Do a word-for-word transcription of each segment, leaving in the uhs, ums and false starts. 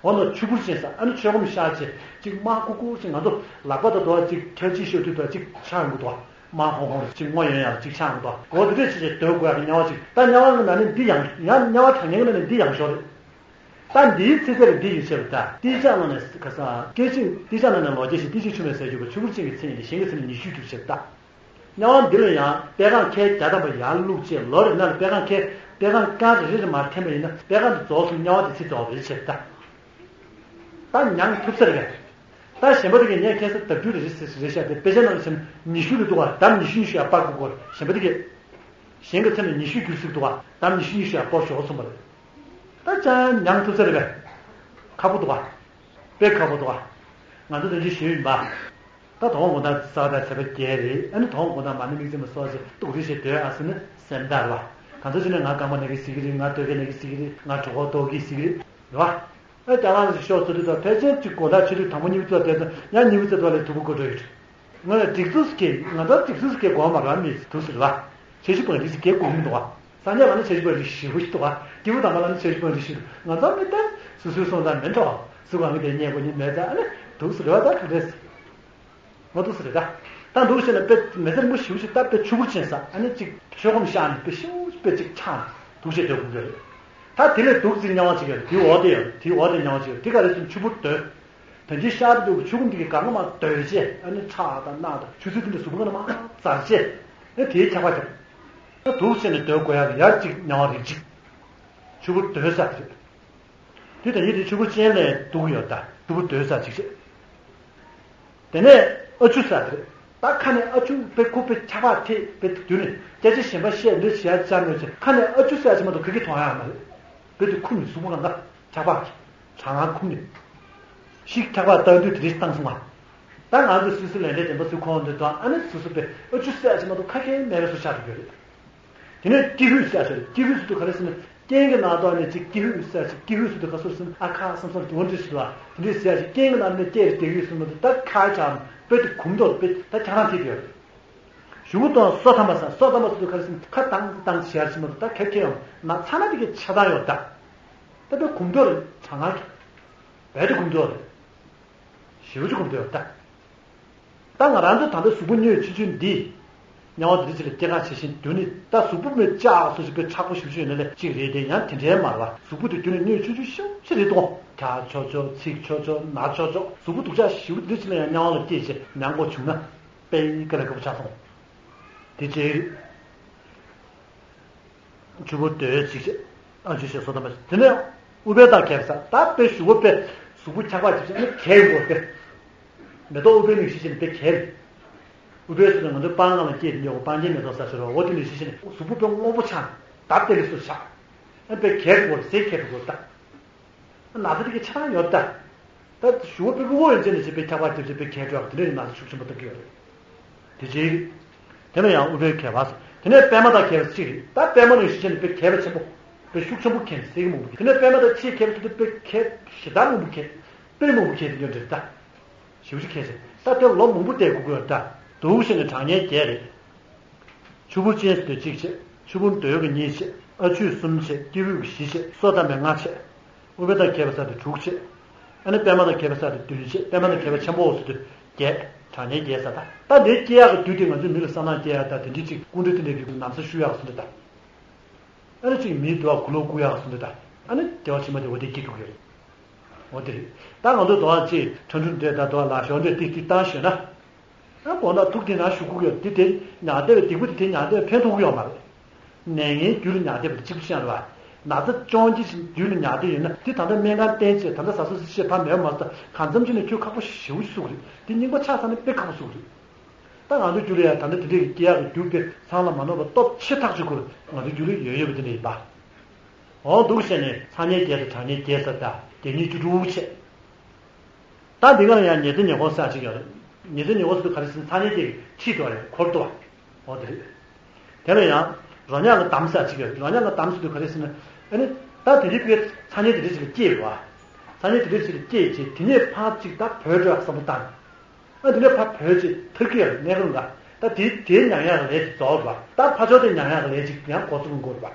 འོ་ན་ཆུ་བུར་ཅན་ཟེར། ཨ་ནི་ཆོས་སྒོམ་ཤར་བྱས་ཅིག་དམར་ཁུག་ཁུག་ཅིག་ང་ཚོ་ལག་པ་དང་དོ་བ་ཅིག་ཁྲལ་ཅིག་ཤོར་དུས་དོ་བ་ཅིག་ཆགས་ཡོང་གི་འདུག་དམར་ཧོང་ཧོང་ཅིག་སྔོ་ཡོང་ཡག་ཅིག་ཆགས་ཡོང་གི་འདུག་འོ་དེ་འདྲས་བྱས་བྱས་སྡོད་དགོས་ཡག་གི་དམྱལ་བ་ཅིག་ད་དམྱལ་བ་གི་ནང་ནས་འདི་ཡང་ཡང་དམྱལ་བ་གྲངས་ངན་གི་ནང་ནས་འདི་ཡང་ཤོར་རེད། ད་འདིའི་ཚེ་ཚད་ལ་འདི་ཡོད་བྱས་པ་ད་ཏི་ཅག་ནང་ནས་ག་ས་སྐད་ཅིག་ཏི་ཅག་ནང་ནས་ལོ་བརྒྱ་ཞིག་ཏི་ཅིག་ཆུ་མེད་ཟེར་རྒྱུ་བ་ཆུ་བུར་ཅན་གྱི་མཚན་ཡིན་ཏེ་གཞན་གྱི་མཚན་ནི་ཉི་ཤུས་བསྒྱུར་བྱས་པ་ད། དམྱལ་བ་འདི་ལ་ཡང་པད་ཁང་ཁལ་བརྒྱ་ཐམ་པ་ཡར་བླུགས་བྱས་ལོ་རེ་ནང་ལ་པད་ཁང་ཁལ་པད་ཁང་རྐང་རེ་རེ་རེ་མར་འཐེན་པ་ཡིན་ན་པད་ཁང་དུ་རྫོགས་སོང་དམྱལ་བ་དེ་ཚེ་རྫོགས་རེད་བྱས་ད། ད་མྱང་ཐུབ་ས་རེད་པས། ད་གཞན་པ་དེ་གས་ངས་ཁ་སང་ལྡབ་འགྱུར་རེ་རེ་བཤད་དེ་དཔེ་ཆ་ནང་ལ་བྱས་ན་ཉི་ཤུ་རེ་འདུག་ག་ལྡབ་ཉི་ཤུ་ཉི་ཤུ་ཡར་སྤར་དགོས་གོ་གཞན་པ་དེ་གས། གཞན་གྱི་མཚན་ལ་ཉི་ཤུ་བསྒྱུར་སྲིད་འདུག་ག་ལྡབ་ཉི་ཤུ་ཉི་ཤུ་ཡར་སྤར་ཞོག་གསུངས་པ་རེད། ད་ཅང་མྱང་ཐུབ་ས་རེད་པས། ཁག་པོ་འདུག་ག་དཔེ་ཁག་པོ་འདུག་ག་ང་ཚོ་དོན་ཆེན་ཞུས་ཡིན་པ། ད་དོ་དགོང་དག་གཟའ་ཟླ་ཚེས་པ་བརྒྱད་རེད། ཨ་ནི་དོ་དགོང་དག་མ་ཎི་དམིགས་བརྩེ་མ་གསོལ་ཞིག་ཏོག་ཙམ་ཞིག་སྡོད་ཨ་ཟེར་ནས་སེམས་ཐག་རེད་པ། གང་ཚོད་ཅིག་ནས་ང་རྐང་པ་ན་གི་ཟེར་གི་རེད། ང་ལྟོ་གོས་ན་གི་ཟེར་གི་རེད། ང་གྲོད་ཁོག་ལྟོགས་གི་ཟེར་གི་རེད། རེད་པ། ཨ་རྐྱང་ལངས་ཞིག་ཤོག་ཟེར་དུས་ད་ཕལ་ཆེར་གཅིག་དགོང་དག་ཆུ་ཚོད་དང་པོ་གཉིས་པ་ཙམ་བསྡད་ཙང་ཡང་གཉིས་པ་ཙམ་དུ་ལས་དུ་བུ་དགོད་བྲོ་ཡོད། ང་ལ་སྒྲིག་འཛུགས་ཀྱི་ང་ཚོ་སྒྲིག་འཛུགས་ཀྱི་དགོངས་པ་རང་མེད་འདུག་ཟེར་བ། བྱེད་ཤུགས་པ་རིགས་ཀྱི་དགོངས་མི་འདུག་བ། སངས་རྒྱས་ལ་ནི་བྱེད་ཤུགས་པ་རིགས་ཞེ་པོ་ཞིག་འདུག་བ། སྐྱེས་བུ་དམ་པ་ལ་ནི་བྱེད་ཤུགས་པ་རིགས་ཞིག་འདུག་ང་ཚོ་མི་ལྟར་སུ་སུའི་སོང་ཙང་མི་འགྲོ། སུ་གང་གི་དེ་རྙེད་དགོས་ནི་མེད་ཙང་ཨ་ནི་འདུག་ཟེར་བ་ད་ག་འདྲས། ང་འདུག་ཟེར་རེད་ད། ད་འདུག་ཟེར་ན་དཔེ་མི་ཚེ་རིང་པོ་ཞེ་པོ་ཞིག་ད་དཔེ་ཆུ་བུར་ཅན་ཟ་ཨ་ནི་གཅིག་ཆོས་སྒོམ་བཤགས་ནས་དཔེ་ཞེ་པོ་ཞིག་དཔེ་གཅིག་ཆགས་ནས་འདུག་བྱས་སྡོད་དགོས་ཀྱི་རེད། ད་དེ་ལས་སྡུག་ཅིག་དམྱལ་བ་ཅིག་ཡོད་རེད། དེའི་འོག་དེ་ཡོད་རེད། དེའི་འོག་དེ་དམྱལ་བ་ཅིག་ཡོད་རེད། དེ་ག་རེ་ཟེར་ན་ཆུ་བུར་འདོད། དོན་གྱི་ཤར་དུ་ཆུ་བུར་འདི་གི་སྒང་ག་མར་སྡོད་བྱས་ཨ་ནི་ཁྲག་དང་རྣག་དང་ཆུ་ཚོད་དེ་འདྲ་གཟུགས་པོ་གང་ན་མར་འཛར་བྱས་ཨ་དེའི་ཁྱབ་པ་ཁྱབ། ད་འདུག་བྱས་ནས་སྡོད་དགོས་ཡག་ཡར་གཅིག་དམྱལ་བ་རིགས་གཅིག་ཆུ་བུར་འདོད་ས་དེ་རེད། དེ་དང་ཡིད་དེ་ཆུ་བུར་ཅན་ལས་སྡུག་ཡོད་ད་དུ་བུར་འདོད་ས་གཅིག་བྱས། དེ་ནས་ཨ་ཆུ་ཟེར་དེ་རེད། ད་ཁ་ནས་ཨ་ཆུ་དཔེ་ཁུ་དཔེ་ཆགས་པ་ཐེག་དཔེ་དུས་ནས་སྐད་ཆ་གཞན་པ་བཤད་འདི་བྱས་ཅག་མོད་ཅེས་ཁ་ནས་ཨ་ཆུ་ཟེར་ཡ་ཅིག་མ་གཏོགས་ག་གེ་མཐོང་ཡག་མ་རེད། དཔེ་དེ་ཁུ་ནས་གཟུགས་པོ་གང་ག་ཆགས་པ་གྲང་ངར་ཁུ་ནས་ཤིག་ཆགས་པ་ལྟ་དུས་དེ་རིགས་བཏང་སོང་བ། ད་ང་ཚོ་སུད་སི་ལན་ཌན་དེ་འདྲ་སུད་ཁོང་འདི་དང་ཨ་ནི་སུད་སི་དཔེ་ཨ་ཆུ་ཟེར་ཡ་ཅིག་མ་གཏོགས་ཁ་གེ་མེད་པའི་བཟོ་ཆགས་འགྲོ་གི་རེད། དེ་ནས་ཀྱི་ཧུད་ཟེར་ཡ་ཅིག་ཀྱི་ཧུད་ཟེར་དུས་ག་རེ་ཟེར་ན། རྐྱེན་གྱི་ནང་དུ་ནས་ཅིག་ཀྱི་ཧུད་ཟེར་ཅིག་ཀྱི་ཧུད་ཟེར་དུས་ག་སོར་ཟིན་ཨ་ཁ་བསམ་བསམ་དུ་འོ་འདྲ་ཞིག་ལ་དེ་འདྲའི་ཟེར་ཅིག་རྐྱེན་གྱི་ནང་ནས་སྐྱེ་རེ་དེ་ཡོད་ཟེར་མ་གཏོགས་ད་ཁ་ཆགས་དཔེ་དེ་གུམ་མདོག་དཔེ་ད་ཁྱེད་རང་ཐིག་ཡོད་རེད། གཞུག་གུ་དང་སོ་ཐམ་པ་ཟེར་སོ་ཐམ་པ་ཟེར་དུས་ག་རེ་ཟེར་ཁ་བཏང་བཏང་ཟེར་ཟེར་མ་གཏོགས་ད་ཁ་ཁེ་ཡང་ན་ཚ་ན་དེ་གི་ཆ་ད་ཡོད་ད། ད་དཔེ་གུམ་མདོག་རེད་གྲང་ངར་གི་བས་དེ་གུམ་མདོག་རེད། ཞེ་པོ་ཅིག་གོམས་འདུག་ད། ད་ང་རང་ཚོ་ད་ལྟ་གཟུགས་པོ་སྨྱོས་ཆུང་ཆུང་འདི། དམྱལ་བ་འདི་འདྲ་ཅིག་ལ་སྐྱེ་ག་བྱེད་བཞིན་དུས་ནི་ད་གཟུགས་པོ་སྨྱོས་ལྕགས་སོ་ཞིག་པའི་མཁྲེགས་པོ་ཞེ་པོ་ཅིག་ཡོད་ན་ལས་ཅིག་རེད་དེ་ཡང་དེ་འདྲའི་མ་རེད་བ། གཟུགས་པོ་དེ་དུས་ནི་སྨྱོས་ཆུང་ཆུང་ཞེ་པོ་ཅིག་རེད་དོ། འཁྱག་ཆོག་ཆོག་ཚིག་ཆོག་ཆོག་ན་ཆོག་ཆོག་གཟུགས་པོ་སྡུག་ཅག་ཞེ་པོ་འདི་འདྲ་ཅིག་ལ་ཡང་དམྱལ་བ་ལ་སྐྱེས་བྱས་མྱང་དགོས་བྱུང་ན། དཔེ་དཀའ་ལས་ཁག་པོ་ཆགས་སོང་། དེ་ཅིག་ཆུ་བུར་འདོད་ཅིག་བྱས། ཨ་ཆུ་བྱས་སོ་དམ་པ་དེ་ནས་ཨུཏྤལ་དང་མཁས་པའི་ས་ད་དཔེ་ཞུ་བོ་དཔེ་གཟུགས་པོ་འཁྱག་པ་ཅིག་བྱས་ནས་གས་དགོས་པས། མེ་ཏོག་ཨུཏྤལ་ནི་ཤི་ཤི་ནས་དཔེ་གས་རེད། ཨུཏྤལ་སོ་ནས་ང་ཚོའི་སྤང་ཁ་ལ་སྐྱེས་ཏེ་ཉོ་བ་སྤང་རྒྱན་མེ་ཏོག་ས་ཟེར་བ་འོ་དེ་ནི་ཤི་ཤི་ནས་གཟུགས་པོ་དཔེ་སྔོན་པོ་ཆགས་ནས་ད་དཔེ་ལས་སུ་ཆགས། ཨ་དཔེ་གས་དགོས་རེད་ཟས་གས་དགོས་རེད་ད། ན་ཚ་དེ་གའི་ཆ་ཚང་ཡོད་ད། ད་ཞུ་བ་དཔེ་དབུ་འོས་ཅན་ནས་བྱས་པའི་ཁྱབ་པ་དེ་བྱས་པའི་ཁྱད་འགྲོ་དེ་འདྲའི་ན་ཚ་ཤུགས་ཆེན་པོ་ཐེབས་ཀྱི་ཡོད་རེད། དེ་གཅིག་དེ་ནས་ཡང་ཨུཏྤལ་མཁས་པ། དེ་ནས་པདྨ་དང་མཁས་པ་གཅིག་རེད། ད་པདྨ་ནི་ཤུགས་ཆེན་དཔེ་མཁས་པ་ཆེན་པོ། དཔེ་ཤུགས་ཆེན་པོ་མཁས་ནས་གསེར་གྱི་མང་པོ་མཁས། དེ་ནས་པདྨ་དང་ཆེས་མཁས་པ་དེ་དཔེ་མཁས་ཞེ་དྲག་མང་པོ་མཁས། དཔེ་མང་པོ་མཁས་དེ་འདྲ་རེད་ད། ཞེ་པོ་ཅིག་མཁས་ཤིང་ད་དེ་ལོ་མང་པོ་བསྡད་དགོས་ཀྱི་ཡོད་རེད་ད། འདུག་བྱས་ནས་གྲངས་ངེས་བརྒྱད་རེད། ཆུ་བུར་ཅན་ཟེར་དུས་གཅིག་བྱས། ཆུ་བུར་འདོད་ཀྱི་གཉིས་བྱས། ཨ་ཆུས་གསུམ་བྱས། ཀྱི་ཧུད་ཀྱི་བཞི་བྱས། སོ་ཐམ་པའི་ལྔ་བྱས། ཨུཏྤལ་དང་མཁས་པའི་ས་དེ་དྲུག་བྱས། ཨ་ནི་པདྨ་དང་མཁས་པའི་ས་དེ་བདུན་བྱས། པདྨ་དང་མཁས་པ་ཆེན་པོ་ཟེར་དུས་བརྒྱད། གྲངས་ངེས་བརྒྱད་ཟེར་ད། ད་འདི་སྐྱེ་ཡག་གི་དུས་དེ་ང་ཚོའི་མི་ལ་བསམ་ན་སྐྱེ་ཡག་ད་དེ་འདྲའི་ཅིག་སྐུ་འདྲ་དེ་འདྲའི་གི་ན་ཚ་ཤུ་ཡག་ཟེར་འདྲ་ད། ཨ་ནི་ཅིག་མིའི་འདུལ་བ་གུ་ལོག་བསྐུར་ཡག་ཟེར་འདྲ་ད། ཨ་ནི་བདེ་བ་ཕྱི་མ་དེ་འོ་དེ་སྐྱེ་དགོས་ཀྱི་རེད། འོ་དེ་རེད། ད་ང་ཚོ་འདུལ་བ་ཅིག་ཁྲ་ཁྲུ་འདྲ་ད་འདུལ་བ་ལ་ཞོ་འདྲ་ཏིག་ཏིག་བཏང་ཞོན་ན། ཨ་དགོང་དག་ཐུག་དེ་ན་ཞུ་དགོས་ཡོད་དེ་དེ་ཉག་བསྡད་པའི་སྡིག་པ་དེ་དེ་ཉག་བསྡད་པའི་ཕན་ཐོགས་ཀྱི་ཡོད་མ་རེད། ནད་ངན་རྒྱུ་ལ་ཉག་བསྡད་པ་དེ་གཅིག་པུ་ཤེས་རེད་བ། ན་ཚ་ཅོང་ཅི་ཞིག་རྒྱུ་ལ་ཉག་བསྡད་ཡོད་ན་དེ་ད་ལྟ་སྨན་ཁང་བསྟེན་བྱས་ད་ལྟ་ཟ་ས་ཟ་ཤེས་ཕ་མེད་པ་མ་ཟ་གང་འཚམ་ཅིག་ནས་ཁྱོད་ཁག་པོ་ཞེ་པོ་ཞིག་བཟོ་གི་རེད། དེ་རྙིང་པ་ཆགས་ཚར་ན་དཔེ་ཁག་པོ་བཟོ་གི་རེད། ད་ང་ཚོའི་རྒྱུད་ལ་ཡང་ད་ལྟ་དེ་འདྲའི་སྐྱེ་ཡག་གི་རྒྱུ་དཔེ་ཚང་ལ་མ་ནོར་བ་སྟོབས་ཆེ་ཐག་ཆོད་ཁུར་ང་ཚོའི་རྒྱུད་ལ་ཡོད་ཡོད་པ་དེ་འདྲ་ཡིན་པ། འོང་འདུག་བྱས་ནས་ཚ་ཉེ་བརྒྱད་དང་གྲང་ཉེ་བརྒྱད་ཟེར་ད་བརྒྱད་ཉིས་བཅུ་དྲུག་བྱས། ད་འདི་ག་ལ་ཡང་ཉེ་ཚེ་ཉེ་འཁོར་ཟེར་ཅིག་ཡོད་རེད། ཉེ་ཚེ་ཉེ་འཁོར་ཟེར་དུས་ག་རེ་ཟེར་ན་ཚ་ཉེ་དེ་ཁྲིད་དུ་བ་རེད་འཁོར་དུ་བ། འོ་དེ་རེད། དེ་ལ་ཡང་རོ་མྱགས་ཀྱི་འདམ་ཟེར་ཅིག་ཡོད་རེད། རོ་མྱགས་ཀྱི་འདམ་ཟེར་དུས་ག་རེ་ཟེར་ན། ཨ་ནི་ད་དེ་རིགས་པའི་ཚ་ཉེ་དེ་འདྲ་ཞིག་ལ་སྐྱེས་པ། ཚ་ཉེ་དེ་འདྲ་ཞིག་ལ་སྐྱེས་རྗེས་དེ་ནས་ཕར་ཅིག་ད་བོད་འགྲོ་ཡག་བསམ་བློ་བཏང་། ཨ་དེ་ནས་ཕར་བོད་ཅིག་ཐར་གི་ཡོད་རེད་གནས་སྐབས་ལ། ད་དེ་དེ་མྱང་ཡག་ལས་ཅིག་རྫོགས་རེད་པ། ད་ཕར་ཕྱོགས་དེ་མྱང་ཡག་ལས་ཅིག་ཡང་འགོ་བཙུགས་དགོས་རེད་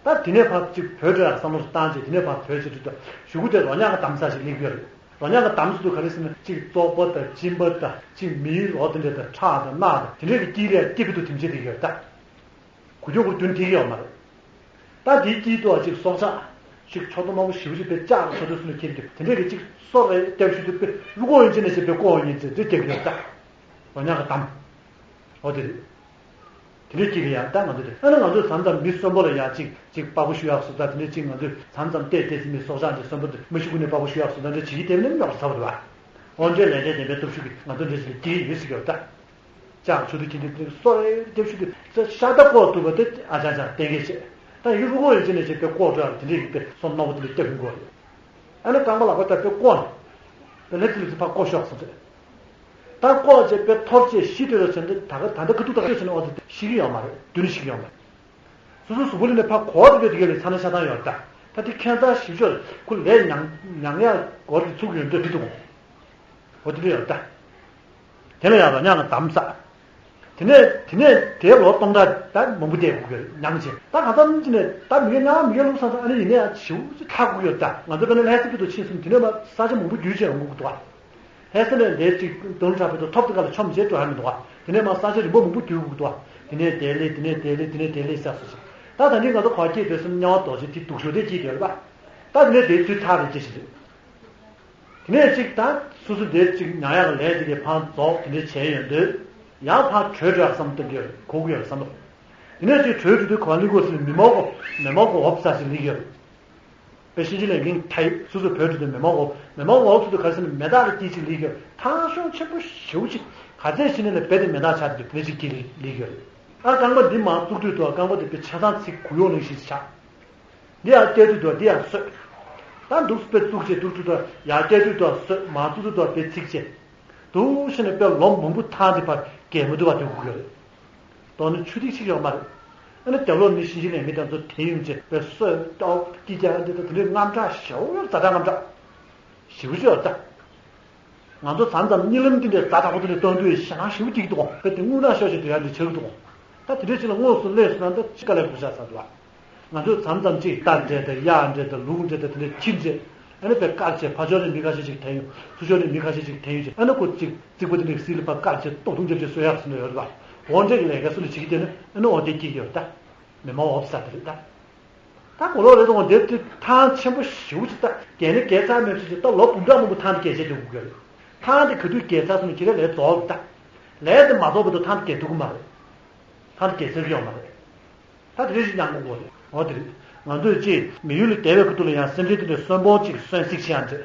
པ། ད་དེ་ནས་ཕར་ཅིག་བོད་འགྲོ་ཡག་བསམ་བློ་བཏང་བྱས། དེ་ནས་ཕར་བོད་ཅིག་འགྲོ་དུས་གཞུག་གུ་དེ་རོ་མྱགས་ཀྱི་འདམ་ས་ཞིག་སླེབས་ཀྱི་ཡོད་རེད། རོ་མྱགས་ཀྱི་འདམ་ཟེར་དུས་ག་རེ་ཟེར་ན། ཅིག་བཙོག་པ་དང་གཅིན་པ་དང་། ཅིག་མིའི་རོ་དེ་འདྲ་དང་། ཁྲག་དང་རྣག་དང་། དེ་འདྲས་ཀྱི་དཀྱིལ་ལ་སྐྱེ་གི་འདུག་དེ་འདྲས་དེ་ཡོད་ད། གོ་རྒྱུ་གོ་རྒྱུ་དེ་ཡོད་མ་རེད། ད་དེའི་དཀྱིལ་དུ་ཅིག་སྲོག་ཆགས་ཅིག་མཆོག་ཏུ་དམའ་པོ་ཞེ་པོ་ཅིག་དཔེ་ལྕགས་ཀྱི་མཆོག་ཏུ་སུ་ལ་ཁེལ་གྱི་དེ་འདྲས་ཀྱི་ཅིག་སོ་རེ་བརྒྱབ་ཞུ་དུས། དཔེ་རུ་ཀོ་ཡིན་ཅི་ནས་ཞེས་པའི་ཀོ་ཡིན་ཅི་ཟེར་དེ་བརྒྱབ་ཡོད་ད། རོ་མྱགས་ཀྱི་འདམ། འོ་དེ་རེད། དེ་འདྲའི་དཀྱིལ་ལ་ཡང་ད་ང་ཚོ་དེ། ཨ་ནི་ང་ཚོས་མཚམས་མཚམས་མི་གསོན་པོ་ལ་ཡང་ཅིག་ཅིག་པགས་པ་བཤུ་ཡག་བཟོ་ལྟ། དེ་འདྲའི་ཅིག་ང་ཚོས་མཚམས་མཚམས་བལྟས་བལྟས་སེ་མི་སྲོག་ཆགས་འདི་གསོན་པོ་འདི་མ་ཤི་གོང་ནས་པགས་པ་བཤུ་ཡག་བཟོ་ལྟ་འདྲ་བྱེད་ཀྱི་བསྡད་ན་རྙོག་དྲ་ཚ་པོ་རེད་པ། འོ་འདྲའི་ལས་འབྲས་ལྡན་པའི་སྟོབས་ཤུགས་ཀྱིས་ང་ཚོ་འདྲ་ཞིག་ལ་སྐྱེ་ཡི་ཡོད་ཟེར་གྱི་ཡོད་ད། ལྕགས་ཆུ་དུ་ཁྱི་འདི་སོ་རེ་རྒྱབ་ཤུ་དུས་ཤ་སྟག་བཀོག་ཐུབ་པ་དེ་ཨ་ཅག་ཅག་གཏན་འཁེལ་བྱས། ད་ཡུ་རུ་ཀོ་ཡིན་ཅི་ནས་ཅིག་དཔེ་བཀོག་འགྲོ་ཡག་དེ་འདྲའི་ཡིག་དཔེ་སོ་རྣོ་པོ་དེ་འདྲ་བརྒྱབ་ཡོང་གི་ཡོད་རེད། ཨ་ནི་རྐང་པ་ལག་པ་ལྟ་བུ་བཀོག་ནས། དེ་ལས་དེ་ལས་ཕར་བཀོག་ཤོག་ཟེར་རེད། ད་བཀོག་བྱས་དཔེ་འཐོར་བྱས་ཤི་འདོད་ལ་བྱས་ན། ད་ག་ད་ལྟ་ཁ་ཐུག་ད་ག་ཤི་ན་འོ་དེ་ཤི་གི་ཡོད་མ་རེད། མདུན་ནས་ཤི་གི་ཡོད་མ་རེད། སོ་སོའི་གཟུགས་པོ་ལ་ནས་ཕར་གོ་བ་དེ་འདྲ་དེ་ག་ལས་ཚ་ན་ཤ་ཐང་ཡོད་ད། ད་དེ་ཁྱད་མཚར་ཞིབ་ཤོས་རེད། ཁོ་ལས་མྱང་མྱང་ཡག་སྐོར་དེ་ཚུགས་ཡོད་འདོད་དེ་འདུག་འོ་དེ་འདྲ་ཡོད་ད། དེ་ལ་ཡང་རོ་མྱགས་ཀྱི་འདམ་ཟེར། དེ་ནས་དེ་ནས་དེའི་ལོ་སྟོང་ཕྲག་ད་མང་པོ་བསྡད་དགོས་ཀྱི་རེད། མྱངས་བྱས། ད་གང་ལྟར་ཅི་ནས་ད་མི་ངན་མྱང་བ་མི་ངན་ལུགས་བསམ་བསམ། ཨ་ནི་ཡིན་ནའི་ཡང་ཞེ་པོ་ཅིག་ཐར་དགོས་ཀྱི་ཡོད་ད། ང་ཚོ་དཔེར་ན་ལྷ་ས་ཕུད་དུ་ཕྱིན་སོང་། དེ་ནས་མར་ས་ཆ་མང་པོ་བརྒྱུད་བྱས་འོང་དགོས་ཀྱི་འདུག་བ། ལྷ་ས་ནས་འདིར་ཅིག་དོན་གྲ་བོད་དུ་ཐོབ་དེ་ག་ལ་མཆོངས་བྱས་འགྲོ་ཡ་མི་འདུག་བ། དེ་ནས་མར་ས་ཆ་རིམ་པ་མང་པོ་བརྒྱུད་དགོས་ཀྱི་འདུག་བ། དེ་ནས་དེར་སླེབས། དེ་ནས་དེར་སླེབས། དེ་ནས་དེར་སླེབས་ཟེར་སོང་ཞིག་ད་ད་ནི་ང་ཚོ་ག་བ་སྐྱེས་དུས་སུ་མྱང་བ་རྡོ་རྗེ་དེ་སྡུག་ཤོས་དེ་སྐྱེས་ཡོད་རེད་པ། ད་དེ་ནས་དེའི་ཚུལ་ཐར་རེ་སྐྱེས་ཞིག་རེད། དེ་ནས་ཅིག་ད་སོ་སོ་དེ་ཅིག་མྱང་ཡག་ལས་དེ་གའི་ཕར་རྫོགས། དེ་འདྲ་བྱས་ཡོང་དུས་ཡང་ཕར་བྲོས་འགྲོ་ཡག་བསམ་བཏང་གི་ཡོད་རེད། གོ་གི་ཡོད་རེད་བསམ་བློ། དེ་ནས་ཅིག་བྲོས་འགྲོ་དུས་ག་བ་སླེབས་དགོས་ཟེར་ན། མི་མོ་གོ་མི་མོ་གོ་འོབ་ས་ཞིག་སླེབས་ཀྱི་ཡོད་རེད། དཔེ་གཤིན་རྗེ་ལས་མཁན་ད་ཡིན། སོ་སོ་བྲོས་འགྲོ་དུས་མི་མོ་གོ་མི་མོ་གོ་འོབ་ས་དུས་ག་རེ་ཟེར་ན། མེ་སྟག་གི་སྐད་ཅིག་སླེབས་ཀྱི་ཡོད་རེད། ཐང་གཤོང་ཆེན་པོ་ཞེ་པོ་ཅིག་ག་ཚད་ཕྱིན་ནས་ལ་རྦད་དེ་མེ་སྟག་ཆགས་དུས་དེ་འདྲ་ཅིག་སྐད་སླེབས་ཀྱི་ཡོད་རེད། ཨ་རྐང་པ་འདི་མར་བཙུགས་དུས་དུ་རྐང་པ་དེ་དཔེ་ཆ་ཚང་ཚིག་གུ་ཡོག་ལེན་ཞིག་ཆགས། འདི་ཡར་བསྐྱལ་དུས་དུ་འདི་ཡར་གསོད། ད་འདུག་སེ་དཔེ་བཙུགས་བྱས་འདུག་འདུག་དུ་ཡར་བསྐྱལ་དུས་དུ་གསོད། མར་བཙུགས་དུས་དུ་དཔེ་ཚིག་བྱས། འདུག་བྱས་ནས་དཔེ་ལོ་མང་པོ་ཐང་དེ་ཕར་བརྒལ་མི་ཐུབ་པ་དེ་དགོས་ཀྱི་རེད། དོ་ནི་ཆུ་ཐིགས་ཤིག་ཡོད་མ་རེད། ཨ་ནི་རྒྱབ་ལོགས་ནས་གཤིན་རྗེ་ལས་མི་དེ་ཚོ་དེད་ཡོང་བྱས་དཔེ་གསོད། ཨོ་སྐད་རྒྱག་འདི་དང་དེ་འདྲའི་དངངས་སྐྲག་ཞེ་པོ་ཡོད། ཛ་དྲག་དངངས་སྐྲག་ཞེ་པོ་ཅིག་ཡོད་ད། ང་ཚོ་མཚམས་མཚམས་གཉིད་ལམ་འདི་འདྲའི་ཛ་དྲག་པོ་དེ་འདྲ་གཏོང་དུས་ཞེད་སྣང་ཞེ་པོ་སྐྱེ་གི་འདུག་གོ། དཔེ་དེ་རྔུལ་ནག་ཤོག་ཤོག་དེ་ཡང་འདི་ཆགས་ཀྱི་འདུག་གོ། ད་དེ་འདྲའི་ཅིག་ལ་དངོས་སུ་སླེབས་སོང་ན་ད་ཅི་དཀའ་ལས་ཁག་པོ་ཆགས་ཚར་འདུག་ཨ། ང་ཚོས་མཚམས་མཚམས་ཅིག་རྟ་འདྲེ་དང་གཡག་འདྲེ་དང་ལུག་འདྲེ་དང་དེ་འདྲ་ཁྱི་འདྲེ། ཨ་ནི་དཔེ་བཀག་བྱས་ཕར་ཕྱོགས་ནས་མི་ཁ་ཤས་ཅིག་འཐེན་ཡོང་། ཚུར་ཕྱོགས་ནས་མི་ཁ་ཤས་ཅིག་འཐེན་ཡོང་བྱས། ཨ་ནི་ཁོ་ཅིག་རྩིག་པ་དེ་འདྲ་སིལ་ལ་ཕར་བཀག་བྱས་ཏོག་ཏོག་རྒྱབ་བྱས་གསོད་ཡག་ཟེར་ནས་ཡོད་རེད་པ། འོ་འདྲ་གི་ལས་ཀ་སུ་ལ་བྱེད་ཀྱི་བསྡད་ན་ཨ་ནི་འོ་དེ་སྐྱེ་གི་ཡོད་ད། མི་མ་འོབ་ས་དེ་རེད་ད། ད་གོ་ལོག་རེད་དང་། དེབ་དེ་ཐང་ཆེན་པོ་ཞེ་པོ་ཅིག་ད་བརྒལ་ནས་བརྒལ་ཚར་མེད་ཚུལ་ཅིག་ད་ལོ་འབུམ་ཕྲག་མང་པོ་ཐང་དེ་བརྒལ་བྱས་སྡོད་དགོས་ཀྱི་རེད། ཐང་དེ་ག་དུས་བརྒལ་ཚར་སོང་ན་ཁྱེད་རང་ལས་རྫོགས་ད། ལས་དེ་མ་རྫོགས་བར་དུ་ཐང་དེ་བརྒལ་ཐུབ་ཀྱི་མ་རེད། ཐང་དེ་བརྒལ་ཚར་གྱི་ཡོད་མ་རེད། ད་དེ་རེ་ཞིག་མྱང་དགོས་རེད། འོ་དེ་རེད། ང་ཚོས་ཅིག་མི་ཡུལ་ལ་བསྡད་པའི་ཁ་ཐུག་ལ་ཡང་སེམས་ཅན་དེ་འདྲའི་གསོན་པོ་ཅིག་གསོན་བསྲེགས་བྱེད་ཡང་འདྲ།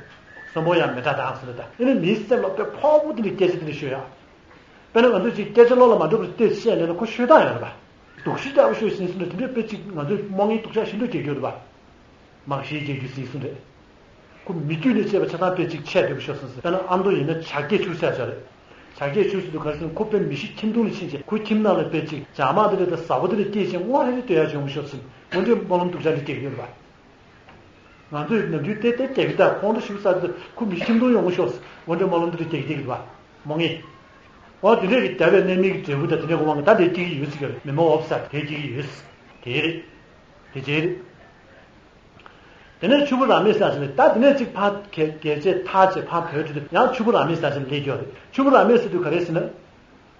གསོན་པོ་ཡང་མི་དྲག་དང་ཟེར་ད། ཨ་ནི་མིའི་སེམས་ལ་དཔེ་ཕོག་པོ་དེ་འདྲའི་སྐད་ཆ་དེ་འདྲ་ཤོད་ཡ། དཔེར་ན་ང་ཚོས་ཅིག་སྐད་ཆ་བློ་ལ་མ་འགྲོ་བར་དེ་བཤད་ལས་ན་ཁོ་ཤོད་སྟངས་ཡོད་རེད་པ། སྡུག་ཤོས་རྒྱག་པོ་ཤོད་ཟིན་སོང་ན་དེ་འདྲའི་དཔེ་ཅིག་ང་ཚོས་རྨོངས་ངན་སྡུག་ཅག་ཤིན་ཏུ་རྒྱག་རྒྱུ་རེད་པ། མང་ཤོས་རྒྱག་རྒྱུ་ཟིན་སོང་རེད། ཁོ་མི་རྒྱུད་ནས་བཤད་པ་ཆ་ཚང་དཔེ་ཅིག་ཆད་འགྲོ་གི་ཤོག་ཟིན་ཟིན། དཔེར་ན་ཨ་མདོ་ཡིན་ན་བྱ་སྐད་ཆུ་ཟེར་ཡ་ཅིག་རེད། བྱ་སྐད་ཆུ་ཟེར་དུས་ག་རེ་ཟེར་ན་ཁོ་དཔེ་མི་ཤི་ཁྱིམ་སྟོང་ལ་ཕྱིན་བྱས་ཁོའི་ཁྱིམ་ནང་ལ་དཔེ་ཅིག་བྱ་དམག་དེ་འདྲ་དང་ཟྭ་བོ་དེ་འདྲ་སྐྱེས་བྱས་སྔོ་ཧྲེ་ཧྲེ་སྡོད་ཡ་ཅིག་ཡོང་གི་ཤོག་ཟིན། འོ་འདྲའི་སྨོན་ལམ་སྡུག་ཅག་འདི་རྒྱག་གི་ཡོད་རེད་པ། ང་ཚོས་ནམ་རྒྱུན་ཏེ་ཏེ་རྒྱག་གི་ད། ཁོང་ཁྲོ་ཞིག་ཟ་དུས་ཁོ་མི་ཁྱིམ་སྟོང་ཡོང་གི་ཤོག་ཟེར། འོ་འདྲའི་སྨོན་ལམ་འདི་རྒྱག་གི་རྒྱག་གི་འདུག་བ། མོ་ངས། འོ་དེ་འདྲས་ཀྱི་རྒྱབ་པའི་གནད་མིག་གི་འབྲས་བུ་ད་དེ་འདྲས་ཀྱི་དབང་གིས་ད་དེ་སྐྱེ་གི་ཡོད་ཟེར་གི་རེད། མི་མ་འོབ་ས་དེ་སྐྱེ་གི་ཡོད་ཟེར། དེ་རེད། དེ་རྗེས་རེད། དེ་ནས་ཆུ་བུར་ར་མེད་ས་ཟེར་ནས་ད་དེ་ནས་གཅིག་ཕར་གལ་གལ་ཆེ་ཐག་ཆེ་ཕར་བོད་ཁྲིད་དུ་ཡང་ཆུ་བུར་ར་མེད་ས་ཟེར་ནས་སླེབས་ཀྱི་ཡོད་རེད། ཆུ་བུར་ར་མེད་ཟེར་དུས་ག་རེ་ཟེར་ན།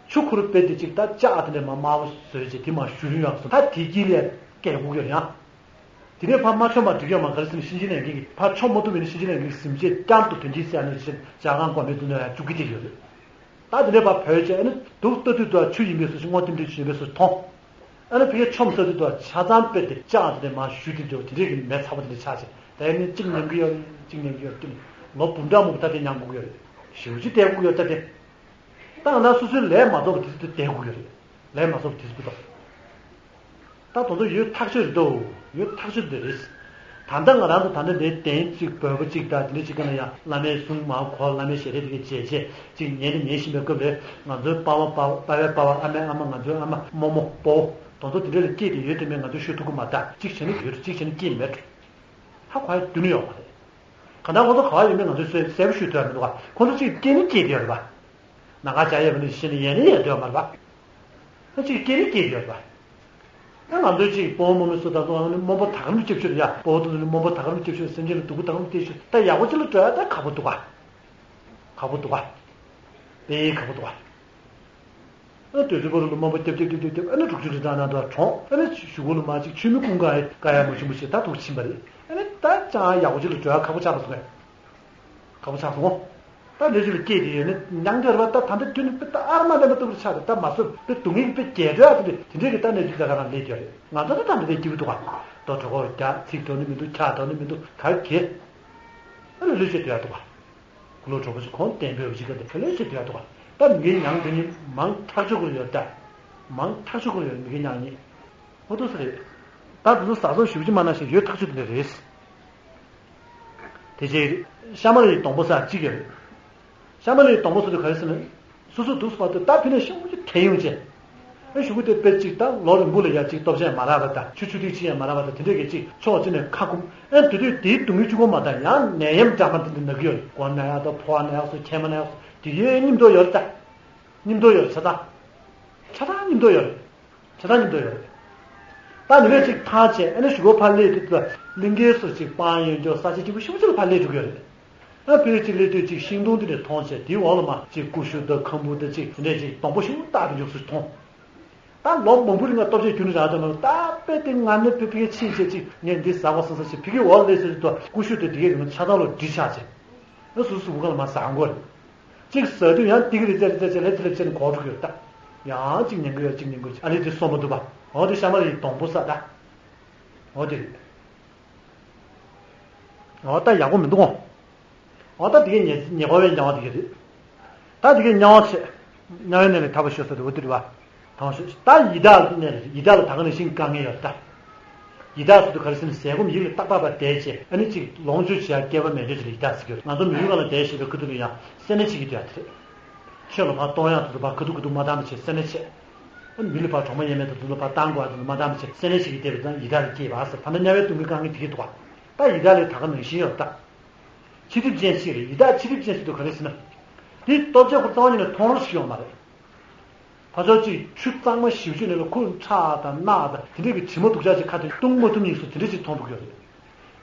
ཆུ་ཁུར་དཔེ་དེ་གཅིག་ད་ལྕགས་དེ་འདྲས་མ་དམར་པོ་བཟོས་བྱས་དེ་མ་བཞུར་ཡོང་ཡག་སོང་ད་དེ་དཀྱིལ་ལ་སྐྱེལ་དགོས་ཀྱི་རེད་ཡང་། དེ་ནས་ཕར་མ་མཆོངས་པར་འགྲིག་ཡོད་མ། ག་རེ་ཟེར་ན་གཤིན་རྗེ་ལས་མཁན་གྱིས་ཕར་མཆོངས་མ་ཐུབ་པ་ཡིན་ན་གཤིན་རྗེ་ལས་མཁན་གྱི་གཟིམ་ཆས་བསྐྱར་དུ་དོན་གྱིས་བསལ་ནས་ཇ་ཁང་གོང་མའི་མདུན་དུ་ཡང་བཅུག་གི་བསྡད་ཡོད་རེད། ད་དེ་ནས་ཕར་བོད་བྱས་ཨ་ནི་འདུག་ལྟ་དུས་དུ་ཆུ་ཡིན་པའི་བཟོ་ཞིག་སྔོ་ལྟེམ་ལྟེམ་ཞིག་ཡིན་པའི་བཟོ་མཐོང་། ཨ་ནི་ཕ་གིར་མཆོངས་ཚར་དུས་དུ་ཆ་ཚང་དཔེ་དེ་ལྕགས་དེ་འདྲས་མར་བཞུ་དེ་འདྲས་དེ་འདྲས་ཀྱི་མེ་ཚ་པོ་དེ་འདྲས་ཆགས་བྱས་ད་ཡིན་ནའི་གཅིག་ཉན་གི་ཡོད་རེད། གཅིག་ཉན་གི་ཡོད་རེད། ལོ་འབུམ་ཕྲག་མང་པོ་ད་དེ་མྱང་དགོས་ཀྱི་ཡོད་རེད། ཞེ་པོ་ཅིག་བསྡད་དགོས་ཀྱི་ཡོད་ད་དེ། ད་ང་རང་སོ་སོའི་ལས་མ་རྫོགས་པ་དེ་ཚོ་དེ་བསྡད་དགོས་ཀྱི་རེད། ལས་མ་རྫོགས་པ་དེ་ཚོ་བསྡད། ད་དེ་ཚོ་ཡོད་ཐག་ཆོད་རེད་དོ། ཡོད་ཐག་ཆོད་དེ་རེད། ད་ལྟ་ང་རང་ཚོ་ད་ལྟ་འདིར་གདན་གཅིག་བོད་པ་གཅིག་དང་དེ་འདྲ་གཅིག་ག་ན་ཡང་བླ་མའི་གསུང་མར་གོ། བླ་མའི་ཞལ་རས་དེ་གའི་མཇལ་བྱས་གཅིག་ཉན་དེ་ཉན་བཞིན་པའི་སྐབས་ལ་ང་ཚོའི་པ་ཕ་པ་པ་ཕའི་པ་ཕ། ཨ་མའི་ཨ་མ། ང་ཚོའི་ཨ་མ། རྨོ་མོ། སྤོ་བོ། དེ་ཚོ་དེ་འདྲ་ལ་སྐྱེས་དེ་ཡོད་དེ་མེད་ང་ཚོས་ཤོད་ཐུབ་ཀྱི་མ་རེད། གཅིག་བྱས་ན་ཡོད་རེད། གཅིག་བྱས་ན་སྐྱེས་མེད་རེད། ཧ་གོ་ཡ་རྒྱུ་ནི་ཡོད་མ་རེད། གང་ལྟར་ཁོང་ཚོ་ག་བ་ཡོད་མེད་ང་ཚོས་གསལ་པོ་ཤོད་ཐུབ་ཡ་མི་འདུག་ག་ཁོང་ཚོ་གཅིག་སྐྱེས་ནི་སྐྱེས་བསྡད་ཡོད་རེད་པ། ན་ག་བྱ་ཡས་པ་ནི་ཤི་ནི་ཡས་ནི་ཡས་སྡོད་མ་རེད་པ། ཨ་གཅིག་སྐྱེས་ནི་སྐྱེས་བསྡད་ཡོད་རེད་པ། ད་ང་ཚོའི་ཅིག་དཔའ་བོ་རྨོ་མོའི་སུ་དང་ཚོ་ཨ་ནི་རྨོན་པོ་ད་ག་རང་སྐྱབས་ཤོག་ཡ། དཔའ་བོ་དེ་ཚོ་ནི་རྨོན་པོ་ད་ག་རང་སྐྱབས་ཤོག་སེམས་ཅན་ལ་སྡུག་པོ་ད་ག་རང་སྐྱབས་ཤོག་ད་ཡག་པོ་ཅིག་ལ་འགྲོ་ཡ་ད་ཁག་པོ་འདུག་ག་ཁག་པོ་འདུག་ག་དཔེ་ཁག་པོ་འདུག་ག་ཨ་དུས་ཚོད་པོ་རུ་ལ་རྨོན་པོ་སྐྱབས་སྐྱབས་སྐྱབས་སྐྱབས་ཨ་ནི་དྲུག་ཅུ་རེ་གྲངས་ནང་དུ་གྲོངས། ཨ་ནི་གཞུག་གུ་ལ་མ་ཅིག་ཆུ་མིག་ཀུན་དགའ་ཡི་དཀའ་ཡ་མ་ཞུ་མ་ཞིག་ད་དུག་ཕྱིན་པ་རེད། ཨ་ནི་ད་ཅང་ཡག་པོ་ཅིག་ལ་འགྲོ་ཡ་ཁག་པོ་ཆགས་པ་སོང་ངས། ཁག་པོ་ཆགས་སོང་། ད་གནས་ཚུལ་ལ་སྐྱེས་དེ་ཡོད་ནི་མྱང་འདྲ་ར་བ་ད་ད་འདི་དུས་ནི་དཔེ་ད་ཨར་མ་འདྲ་མ་ལྟ་བུར་ཆགས་ཏེ་ད་མ་སོར་དཔེ་སྡུག་བསྔལ་དཔེ་རྒྱས་འགྲོ་ཡ་དེ་འདྲ་དེ་འདྲས་ཀྱི་ད་གནས་ཚུལ་ད་ག་རང་སླེབས་ཡོད་རེད། ང་ཚོ་ད་ད་འདི་འདྲས་སྐྱིད་པོ་འདུག་ག་ད་གྲོད་ཁོག་རྒྱག་ཚིག་འདོན་ནི་མི་འདུག་ཁ་འདོན་ནི་མི་འདུག་ག་གེ། ཨ་ལ་ལོས་བྱེད་འདོད་ཡ་འདུག་ག་ཁུ་ལོ་གྲོགས་པོ་ཞིག་ཁོང་བསྟན་པའི་བཞི་ཀ་དེ་ཁ་ལོས་བྱེད་འདོད་ཡ་འདུག་ག་ད་མི་གེ་མྱང་དེ་ཉིད་མང་ཐག་ཆོད་ཁུ་ལོ་ཡོད་ད། མང་ཐག་ཆོད་ཁུ་ལོ་ཡོད་མི་གེ་མྱང་ཉིད། ཨོ་ཏོ་ས་རེད། ད་དེ་ཚོ་ཟག་ཟོག་ཞུ་རྒྱུ་མ་ན་ཞིག་ཡོད་ཐག་ཆོད་དེ་འདྲ་རེད། དེ་རྗེས་ཤ་མ་ལ་ཡི་སྡོང་པོ་ས་གཅིག་ཡོད་རེད། ཤ་མ་ལ་ཡི་སྡོང་པོ་ས་དེ་ག་རེ་ཟེར་ན། སོ་སོ་དུས་སུ་བར་དུ་ད་ཕི་ནས་ཤོག་གུ་དེ་ཡོང་ཅེ། ཨེ་ཤོག་གུ་དེ་དཔེ་གཅིག་ད་ལོ་རིང་པོ་ལ་ཡ་གཅིག་སྟོབས་ཆེན་མ་རག་པ་ད་ཆུ་ཆུ་ཐིག་ཅི་ཡང་མ་རག་པ་ད་དེ་འདྲས་ཀྱི་གཅིག་ཕྱོགས་གཅིག་ནས་ཁ་ཁུམ། ཨེ་དེ་དུས་དེའི་སྡུག་བསྔལ་གཅིག་པོ་མ་ད་ཡང་ནད་ཡམས་འདྲ་མ་དེ་འདྲ་ན་གི་ཡོད་རེད། མགོ་ན་ཡག་ད་ཕོ་བ་ན་ཡག་སོ་མཁལ་མ་ན་ཡག་སོ་དེ་ཡོད་སྙིང་དོ་ཡོད་རེད་ད། སྙིང་དོ་ཡོད་རེད་ཆ་ད། ཆ་ད་སྙིང་དོ་ཡོད་རེད། ཆ་ཚང་མཉམ་དུ་ཡོད་རེད། ད་ནི་ལས་ཅིག་ཐང་ཆད་ཨ་ནི་གཞུག་གུ་ཕར་སླེབས་དུས་ལ་གླིང་གའི་སོ་ཅིག་སྤང་ཡོད་འཇོག་ས་ཆ་སྐྱིད་པོ་ཞེ་པོ་ཅིག་ལ་ཕར་སླེབས་འགྲོ་གི་ཡོད་རེད། ཨ་ཕར་ཅིག་སླེབས་དུས་ཅིག་ཤིང་སྡོང་དེ་ནས་མཐོང་ཆད་དེའི་འོག་ལ་མ་ཅིག་ཀུ་ཤུ་དང་ཁམ་བུ་དང་ཅིག་དེ་འདྲས་ཅིག་སྡོང་པོ་ཞེ་པོ་སྟག་དེ་འཇོག་སུ་མཐོང་། ད་ལོ་མང་པོ་རིང་ལ་སྟོབས་ཆེ་རྒྱུ་ནི་རག་ཏུ་མ་ད་དཔེ་དེ་ང་ནི་ཕི་ཕི་གའི་ཕྱིན་ཆད་ཅིག་ངས་འདི་ཟ་བ་སང་ས་ཞིག་ཕི་གའི་འོག་ལ་སླེབས་ཟེར་དུས་ཀུ་ཤུ་དེ་དེ་གའི་རིང་ཆ་ཚང་ལོ་འདྲི་ཆགས་ཆེ། ཨ་སུ་སུ་བུ་ག་ལ་མ་ཟ་མགོ་རེད། གཅིག་ཟ་དུས་ཡང་ཏིག་རེ་ཙེ་རེ་ཙེ་ལེ་ཙེ་ལེ་ཙེ་ནས་གོག་འགྲོ་གི་ཡོད་ད། ཡང་གཅིག་ཉན་གི་ཡོད་གཅིག་ཉན་གི་ཡོད་ཨ་ལེ་དེ་སོ་མ་འདུག་པ། འོ་དེ་ཤ་མ་ལ་ཡི་སྡོང་པོ་ས་ད། འོ་དེ་རེད། འོ་ད་ཡག་པོ་མི་འདུག་འོ། འོ་ད་དེ་གའི་ཉེ་ཉེ་འཁོར་བའི་དམྱལ་བ་དེ་ག་རེད། ད་དེ་གའི་དམྱལ་བ་ཆེ། དམྱལ་བའི་གནས་ལས་ཐར་པ་ཤོག་ཟེར་དུས་འོ་དེ་རེད་པ། དང་ཤོས་ད་ཡི་དྭགས་ཀྱི་གནས་ལ་ཡི་དྭགས་ལ་ད་ག་ནང་བཞིན་དཀའ་ངལ་ཡོད་ད། ཡི་དྭགས་ཟེར་དུས་ག་རེ་ཟེར་ན་ཟས་སྐོམ་ཡིད་ལ་རྟག་པར་བསྡད་བྱས་ཨ་ནི་གཅིག་ལོངས་སྤྱོད་བྱེད་ཡ་སྐལ་བ་མེད་འདོད་ཅིག་ལ་ཡི་དྭགས་ཟེར་གྱི་ཡོད་རེད། ང་ཚོ་མི་ཡུལ་ཁག་ལ་བསྡད་བཞིན་པའི་ཁུ་ཐུ་ལ་ཡང་སེར་སྣ་བྱེད་ཀྱི་འདུག་ཡ་དེ་རེད། ཆོས་ལ་ཕར་གཏོང་ཡག་དེ་ཚོ་ཕར་ཁུ་ཐུ་ཁུ་ཐུ་མ་བཏང་བ་བྱས་སེར་སྣ་བྱེད། ཨ་ནི་མི་ལ་ཕར་གྲོགས་མོ་ཡས་མས་དང་དེ་ཚོ་ཕར་བཏང་དགོས་པ་དེ་ཚོ་མ་བཏང་བ་བྱས་སེར་སྣ་བྱེད་ཀྱི་བསྡད་པ་དང་ཡི་དྭགས་ལ་སྐྱེས་པ་ཟེར་ད་ནི་དམྱལ་བའི་སྡུག་བསྔལ་དཀའ་ངལ་དེ་གས་འདུག་ག་ད་ཡི་དྭགས་ལ་ད་ག་ནང་བཞིན་ཡོད་ད། ཕྱི་སྡིག་ཅན་ཞིག་རེད། ཡི་དྭགས་ཕྱི་སྡིག་ཅན་ཞིག་འདུག་ག་རེ་ཟེར་ན། དེ་སྟོབས་ཆེ་ཁོ་རྩ་བ་ཉིད་ནས་མཐོང་རོགས་ཤིག་ཡོང་མ་རེད། ཕ་ཆོས་གཅིག་ཆུ་གཙང་མ་ཞིབ་ཆུ་ནས་ལ་ཁོ་ཁྲག་དང་རྣག་དང་དེ་འདྲས་ཀྱི་དྲི་མ་དུག་ཅག་ཅིག་ཁ་ཐུག་བཏུང་མ་ཐུབ་ཉིས་སུ་དེ་འདྲས་ཅིག་མཐོང་འགྲོ་གི་ཡོད་རེད།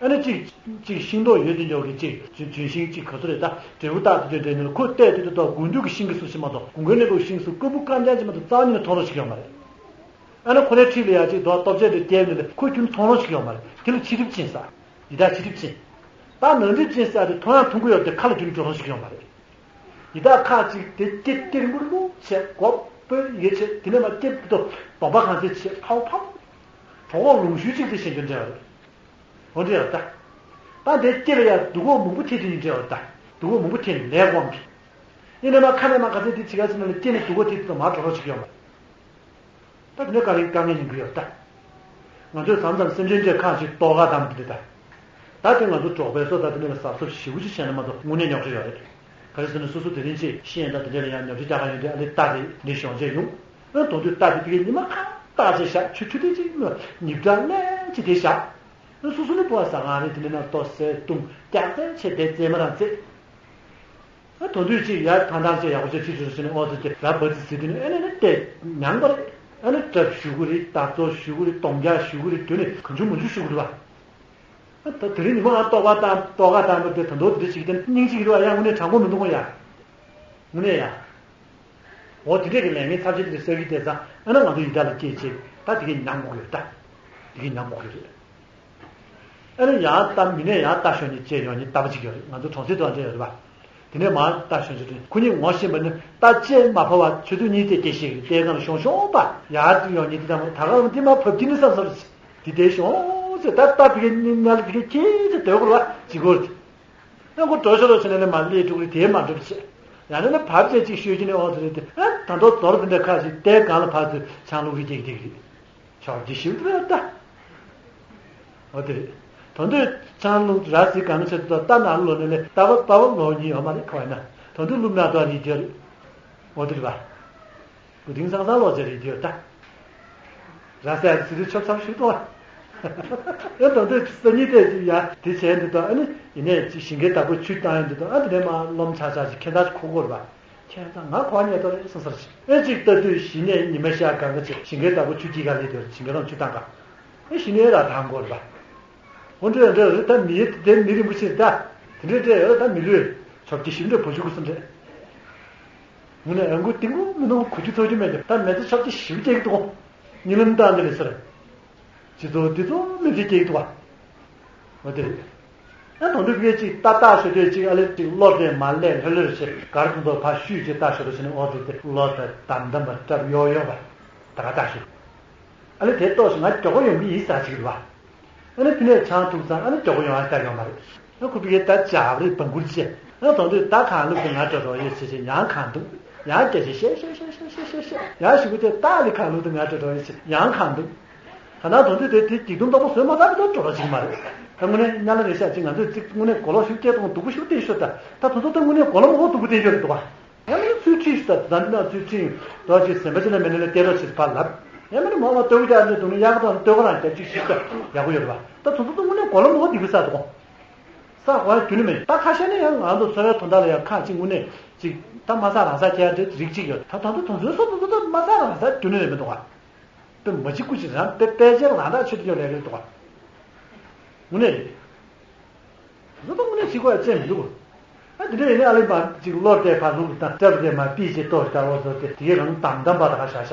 ཨ་ནི་གཅིག་གཅིག་ཤིང་ཏོག་ཡོད་དེ་འཇོག་གི་གཅིག་ལྗོན་ལྗོན་ཤིང་གཅིག་ག་ཚོད་རེད་ད་འབྲས་བུ་བཏགས་དེ་འདྲས་འདྲས་ནས་ལ་ཁོ་བལྟས་དུས་དུ་ཏོ་དགུན་དུས་ཀྱི་ཤིང་གི་སུ་ཞིག་མ་གཏོགས་དགུན་ཁའི་གནས་སྐབས་ཤིང་སུ་ཀུ་བུ་དཀར་འཇམ་ཅིག་མ་གཏོགས་རྩ་བ་ཉིད་ནས་མཐོང་རོགས་ཤིག་ཡོད་མ་རེད། ཨ་ནི་ཁོ་རའི་འཁྲིས་ལ་ཡ་གཅིག་རྡོ་སྟོབས་ཆེན་དེ་བསྐྱལ་ནས་ལ་ཁོ་ཁྱོད་མཐོང་རོགས་ཤིག་ཡོད་མ་རེད། དེ་ལ་ཕྱི་སྡིག་ཅན་ཟེར། ཡི་དྭགས་ཕྱི་སྡིག་ཅན། ད་ནང་སྡིག་ཅན་ཟེར་དེ་མཐོང་ཡང་མཐོང་གི་ཡོད་དེ་ཁ་ལ་རྒྱུན་འགྲོ་རོགས་ཤིག་ཡོད་མ་རེད། ཡི་དྭགས་ཁ་ཅིག་དེ་སྐེ་སྟེར་མགུར་མུ་བྱས་སྒོ་སྤོས་ཡེ་བྱས་དེ་ནས་མ་སྐེ་དེ་དོ་གདོང་པ་གང་ཚེ་བྱས་ཕའོ་ཕའོ། གྲོད་ཁོག་ལོང་ཤུལ་ཅིག་དེ་བཞིན་དུ་འདྲ་བ་རེད། འོ་འདྲ་ཡོད་ད། ད་དེ་སྐེ་ལ་ཡ་སྡུག་གོ་མང་པོ་ཐེབས་དེ་ཡིན་འདྲ་ཡོད་ད། སྡུག་གོ་མང་པོ་ཐེབས་ནས་ལས་དབང་གིས། ཡིན་ནས་མ་ཁ་ནས་མ་ག་ཚོད་དེ་བྱེད་ག་ཚེ་ན་ལ་སྐེ་ནས་སྡུག་གོ་ཐེབས་དེ་དོ་མ་གྲོད་ཁོག་ཅིག་ཡོད་མ་རེད། ད་དེ་ནས་དཀའ་ལས་དཀའ་ངལ་ཡིན་གྱི་ཡོད་ད། ང་ཚོས་མཚམས་མཚམས་སེམས་ཅན་ཆེ་ཁག་ཅིག་ལྟོ་ག་དམ་དེ་ད། ད་དེ་ང་ཚོ་གྲོགས་པའི་སོ་ད་དེ་ནས་ལ་གཟབ་གཟབ་ཞེ་པོ་ཅིག་བྱས་ན་མ་གཏོགས་དངོས་གནས་རྙོག་དྲ་ཡོད་རེད། ག་རེ་ཟེར་ན་སོ་སོ་དེ་རིང་ཅིག་ཤེས་ཡོན་ད་དེ་འདྲ་ལ་ཡང་ཉོ་ཆ་རྒྱག་ག་ཡོང་དུས་ཨ་ལེ་རྟ་དེ་འདི་ཞོགས་ཇེ་ཡོང་། ཨ་དོན་དུ་རྟ་དེ་དེ་གའི་ཉི་མ་ཁ་བཏགས་བྱས་བཞག་ཆུ་ཆུ་དེ་ཅིག་ཉིབ་དྲག་ལན་ཅིག་དེ་བཞག་ཨ་སོ་སོ་ནི་སྤོ་བ་ཟ་གང་རེད་དེ་ནས་ན་ལྟོ་ཟས་བཏུང་རྒྱག་རྩལ་བྱས་བསྡད་རྩེད་མ་རང་རྩེད། ཨ་དོན་དུ་ཅིག་ཡར་ཐང་ཐང་ཅིག་ཡག་པོ་ཅིག་ཁྲིད་ཚུལ་ཟེར་ནས་ཨོ་ཙི་ཏེ་ར་བ་ཙི་ཟེར་དུས་ནས་ཨ་ནི་ནི་བལྟས་མྱངས་པ་རེད། ཨ་ནི་གྲབས་ཞུ་གི་རེད་ད་ཚོ་ཞུ་གི་རེད་གདོང་རྒྱག་ཞུ་གི་རེད་དོན་ནི་གང་བྱུང་མང་བྱུང་ཞུ་གི་རེད་བ། ཨ་ད་དེ་རིང་ཉི་མ་ང་ལྟོ་ག་བཏང་ལྟོ་ག་བཏང་པ་དེ་ད་མདོ་དེ་འདྲ་ཞིག་དེ་སྙིང་རྗེ་གི་རེད་བ་ཡ་དངོས་གནས་དྲང་པོ་མི་འདུག་གོ་ཡ། དངོས་གནས་ཡ། འོ་དེ་འདྲས་ཀྱི་ལས་ངན་ཚབས་ཆེ་དེ་འདྲ་བསགས་ཀྱི་བསྡད་ཙང་ཨ་ན་ང་ཚོ་ཡི་དྭགས་ལ་སྐྱེས་བྱས་ད་དེ་གའི་མྱངས་དགོས་ཀྱི་རེད་ད། དེ་གའི་མྱངས་དགོས་ཀྱི་རེད། ཨ་ནི་ཡང་ལྟ་མི་ནས་ཡང་ལྟ་ཞོན་ནི་བཅས་ཡོང་ནི་ལྟ་བུ་ཅིག་ཡོད་རེད། ང་ཚོ་གྲོང་གསེབ་དུ་འདྲ་ཡོད་རེད་པ། དེ་ནས་མར་ལྟ་ཞོན་ཅིག་རེད། ཁོ་གཉིས་ངོ་ཤེས་པ་ནི་ལྟ་བཅས་མ་ཕབ་པ་ཆུ་ཚོད་གཉིས་ཙམ་སྐྱེ་ཤེས་རེད། ལྟའི་སྒང་ལ་ཤོང་ཤོང་པ་ཡར་ཡོང་ནི་དེ་ཙམ་ད་ག་རང་དེ་མ་ཕབ་ཀྱི་ནི་བསམ་བསམ་རེད། དེ་དེ་ཤོང་ཟེར་ད་ལྟ་བི་གའི་གཉིས་ཉལ་དེ་གའི་ཁྱེད་ཚོ་སྡོད་དགོས་རེད་པ་ཅིག་གོ་རེད། ཨ་ཁོ་འགྲོ་ཤོར་རོགས་བྱས་ནས་ནི་མར་སླེབས་འགྲོ་གི་རེད་དེ་མ་འགྲོ་བྱས། ཡང་ན་ནི་བབ་ཅན་ཅིག་ཤོད་ཀྱི་ནི་ཨོ་ཙི་རེད་དེ་ཨ་ད་མདོ་རྫོར་དེ་འདྲ་ཁ་ཞིག་ལྟའི་སྒང་ལ་ཕར་ཚུར་ཆང་བླུགས་ཀྱི་རྒྱག་རྒྱག་རེད། ཆོག་འདི་ཞིབ་འདུག་ད། འོ་དེ་རེད། དོན་དུ་ཆང་བླུགས་ར་སི་གང་ཆེད་དུ་ལྟ་ན་ལོ་ནས་ལས་ལྟ་བ་ལྟ་བ་ལོ་གཉིས་ཡོད་མ་རེད་ཁ་བ་ན་དོན་དུ་བླུགས་ན་ད་རེད་དེ་རེད། འོ་དེ་རེད་པ། དེང་སང་སང་ལོ་ཅེ་རེད་དེ་ད། ར་ས་ཡ་སི་དུ་ཆོབ་ཚང་ཞིག་ཏོ། ཨེ་དོན་དུ་སང་ཉིན་དེ་ཅིག་ཡ་དེ་བྱས་འདི་ཏོ་ཨ་ནི་ཡིན་ནས་ཅིག་ཞིང་ཁའི་བདག་པོ་ཆུ་བཏང་ཡོད་འདི་ཏོ་ཨ་དེ་ནས་མ་རློམ་ཆག་ཆག་ཅིག་ཁྱེད་ད་ཁོ་ཁོར་བ། ཁྱེད་ཚང་ང་གོ་བ་ཉལ་ཏོ་རེད་སོང་ཟེར་ཞིག་ཨེ་ཅིག་ལྟ་དུས་ཞི་གནས་ཉི་མ་ཤར་གང་ག་ཅིག་ཞིང་ཁའི་བདག་པོ་ཆུ་སྐྱིད་ག་ལས་དེར་ཞིང་ཁའི་རང་ཆུ་བཏང་ག་ཨེ་ཞི་གནས་ར་དང་གོ་རེད་པ། འོ་འདྲ་འདྲ་རེད། ད་མི་དེ་མི་རིན་པོ་ཆེ་རེད་ད། དེ་འདྲ་འདྲ་ཡོད་ད་མི་ལུས་ཆོབ་ཀྱི་ཞིམ་འདྲ་བུ་ཆུ་ཁུ་སུ་འདྲ། ངུ་ནས་ཨ་ཁུ་ཏིང་ཁུ་མི་ནོ་གུ་ཆུ་ཚོ་ཆུ་མེད་ཀྱང་ད་མེ་ཚ་ཆོབ་ཀྱི་ཞིམ་སྐྱེ་གི་འདུག་ཉི་ལམ་བཏང་འདི་ལས་ཟེར། སྤྱི་ཚོགས་འདི་ཚོ་མི་ཚེ་སྐྱེལ་འདུག་བ། འོ་དེ་རེད། ཨ་དོན་དུ་བས་ཅིག་ཏག་ཏག་ཤོད་དུས་ཅིག་ཨ་ལེ་ཅིག་བློ་བདེ་མ་ལས་ལྷོད་ལྷོད་བྱེད་གར་ཐུང་ཐོག་ཕར་བཤུས་ཅིག་ཏག་ཤོད་དུ་བྱས་ནས་འོ་དེ་དེ་བློ་དེ་དམ་དམ་པ་སྐྲབ་གཡོག་གཡོག་པ་ད་ག་ཏག་ཤོད། ཨ་ལེ་དེ་ཏོག་ཞིག་ང་མགྱོགས་པོ་ཡོང་གི་ཡིན་ཟེར་ཅིག་རེད་བ། ཨ་ནི་ཕི་ནས་ཆང་ཐུག་ཙང་ཨ་ནི་མགྱོགས་པོ་ཡོང་ཨ་ལྟ་ཡོང་མ་རེད། ཨ་ཁུ་བི་གེ་ད་བྱ་བ་རེད་བང་ཁུར་བྱེད། ཨ་དོན་དུ་ད་གང་ལུགས་དུ་ང་འགྲོ་རོགས་ཡོད་ཟེར་བྱས་ཡང་གང་འདུག་ཡང་སྐད་ཆ་བཤད་བཤད་བཤད་བཤད་བཤད་བཤད་ཡང་ཞིག་པོ་དེ་ད་ལི་གང་ལུགས་དུ་ང་འགྲོ་རོགས་ཡོད་ཟེར་ཡང་གང་འདུག་ད་ནང་དོན་དུ་དེ་དེ་སྡིག་ལྟུང་རྡོག་པོ་བཟོས་མ་ཐག་ཏུ་འགྲོ་རོགས་བྱེད་ཀྱི་མ་རེད། ད་དངོས་གནས་ཉ་ལ་རེ་ཤག་ཅིག་ང་ཚོས་ཅིག་དངོས་གནས་གོ་ལོག་ཤུགས་སྐྱེས་གཏོང་སྡུག་པོ་ཤུགས་བསྟན་ཤོད་ད། ད་དོན་དུ་ད་དངོས་གནས་གོ་ལོག་མ་གོ་སྡུག་པོ་བསྟན་ཤོད་རེད་འདུག་བ། ཡང་མིན་ཚུལ་ཁྲིམས་ཤིག་དང་ཟླ་འདི་ནང་ཚུལ་ཁྲིམས་རྡོ་ཆེ་ཟིན་པ་ཅི་ལ་མེད་ལ་ལ་སྟེར་རོགས་ཞེས་ཕར་ལབ། ཡང་མིན་མོ་མ་ལྟོས་གི་ཅག་ནས་དུང་ནས་གཡག་དང་ལྟོས་ག་རང་རྒྱབ་ཅིག་ཞིག་ད་ཡག་པོ་ཡོད་རེད་བ། ད་དུང་དུ་དངོས་གནས་གོ་ལ་མོ་འདི་གི་ས་དོ། ས་གོ་ཡ་རྒྱུ་ནི་མེད་ད་ཁ་ཤས་ནས་ཡང་ང་ཚོ་འཚོ་བའི་དོན་དག་ལ་ཡང་ཁག་ཅིག་དངོས་གནས་ཅིག་ད་མ་ས་རང་ས་ཁྱེར་དེ་རིགས་ཅིག་ཡོད་ད་ད་དུང་དུང་ཚོའི་སོ་དུ་དུ་དུ་མ་ས་རང་ས་རྒྱུ་ནི་རེད་མི་འདུག་ག་དཔེ་མ་གཅིག་སྐུ་ཅིག་རང་དཔེ་དཔེ་ཆེར་རང་ད་ཆོས་དུ་ཡོད་ལས་རེད་འདུག་ག་དངོས་གནས་རེད། བཟོ་ལྟ་དངོས་གནས་བྱེད་དགོས་ཡ་ཅན་མི་འདུག་ཨ་དེ་འདྲ་ཡིན་ན་ཨ་ལེ་མ་ཅིག་བློར་བལྟས་ཕར་ལྷུང་དུ་བཏང་སྐྲ་བཏེ་མ་པི་ཅེ་ཏོག་ལྟ་བ་བཟོ་སྟེ་དེའི་རང་དམ་དམ་པ་དག་བཞག་བཞག་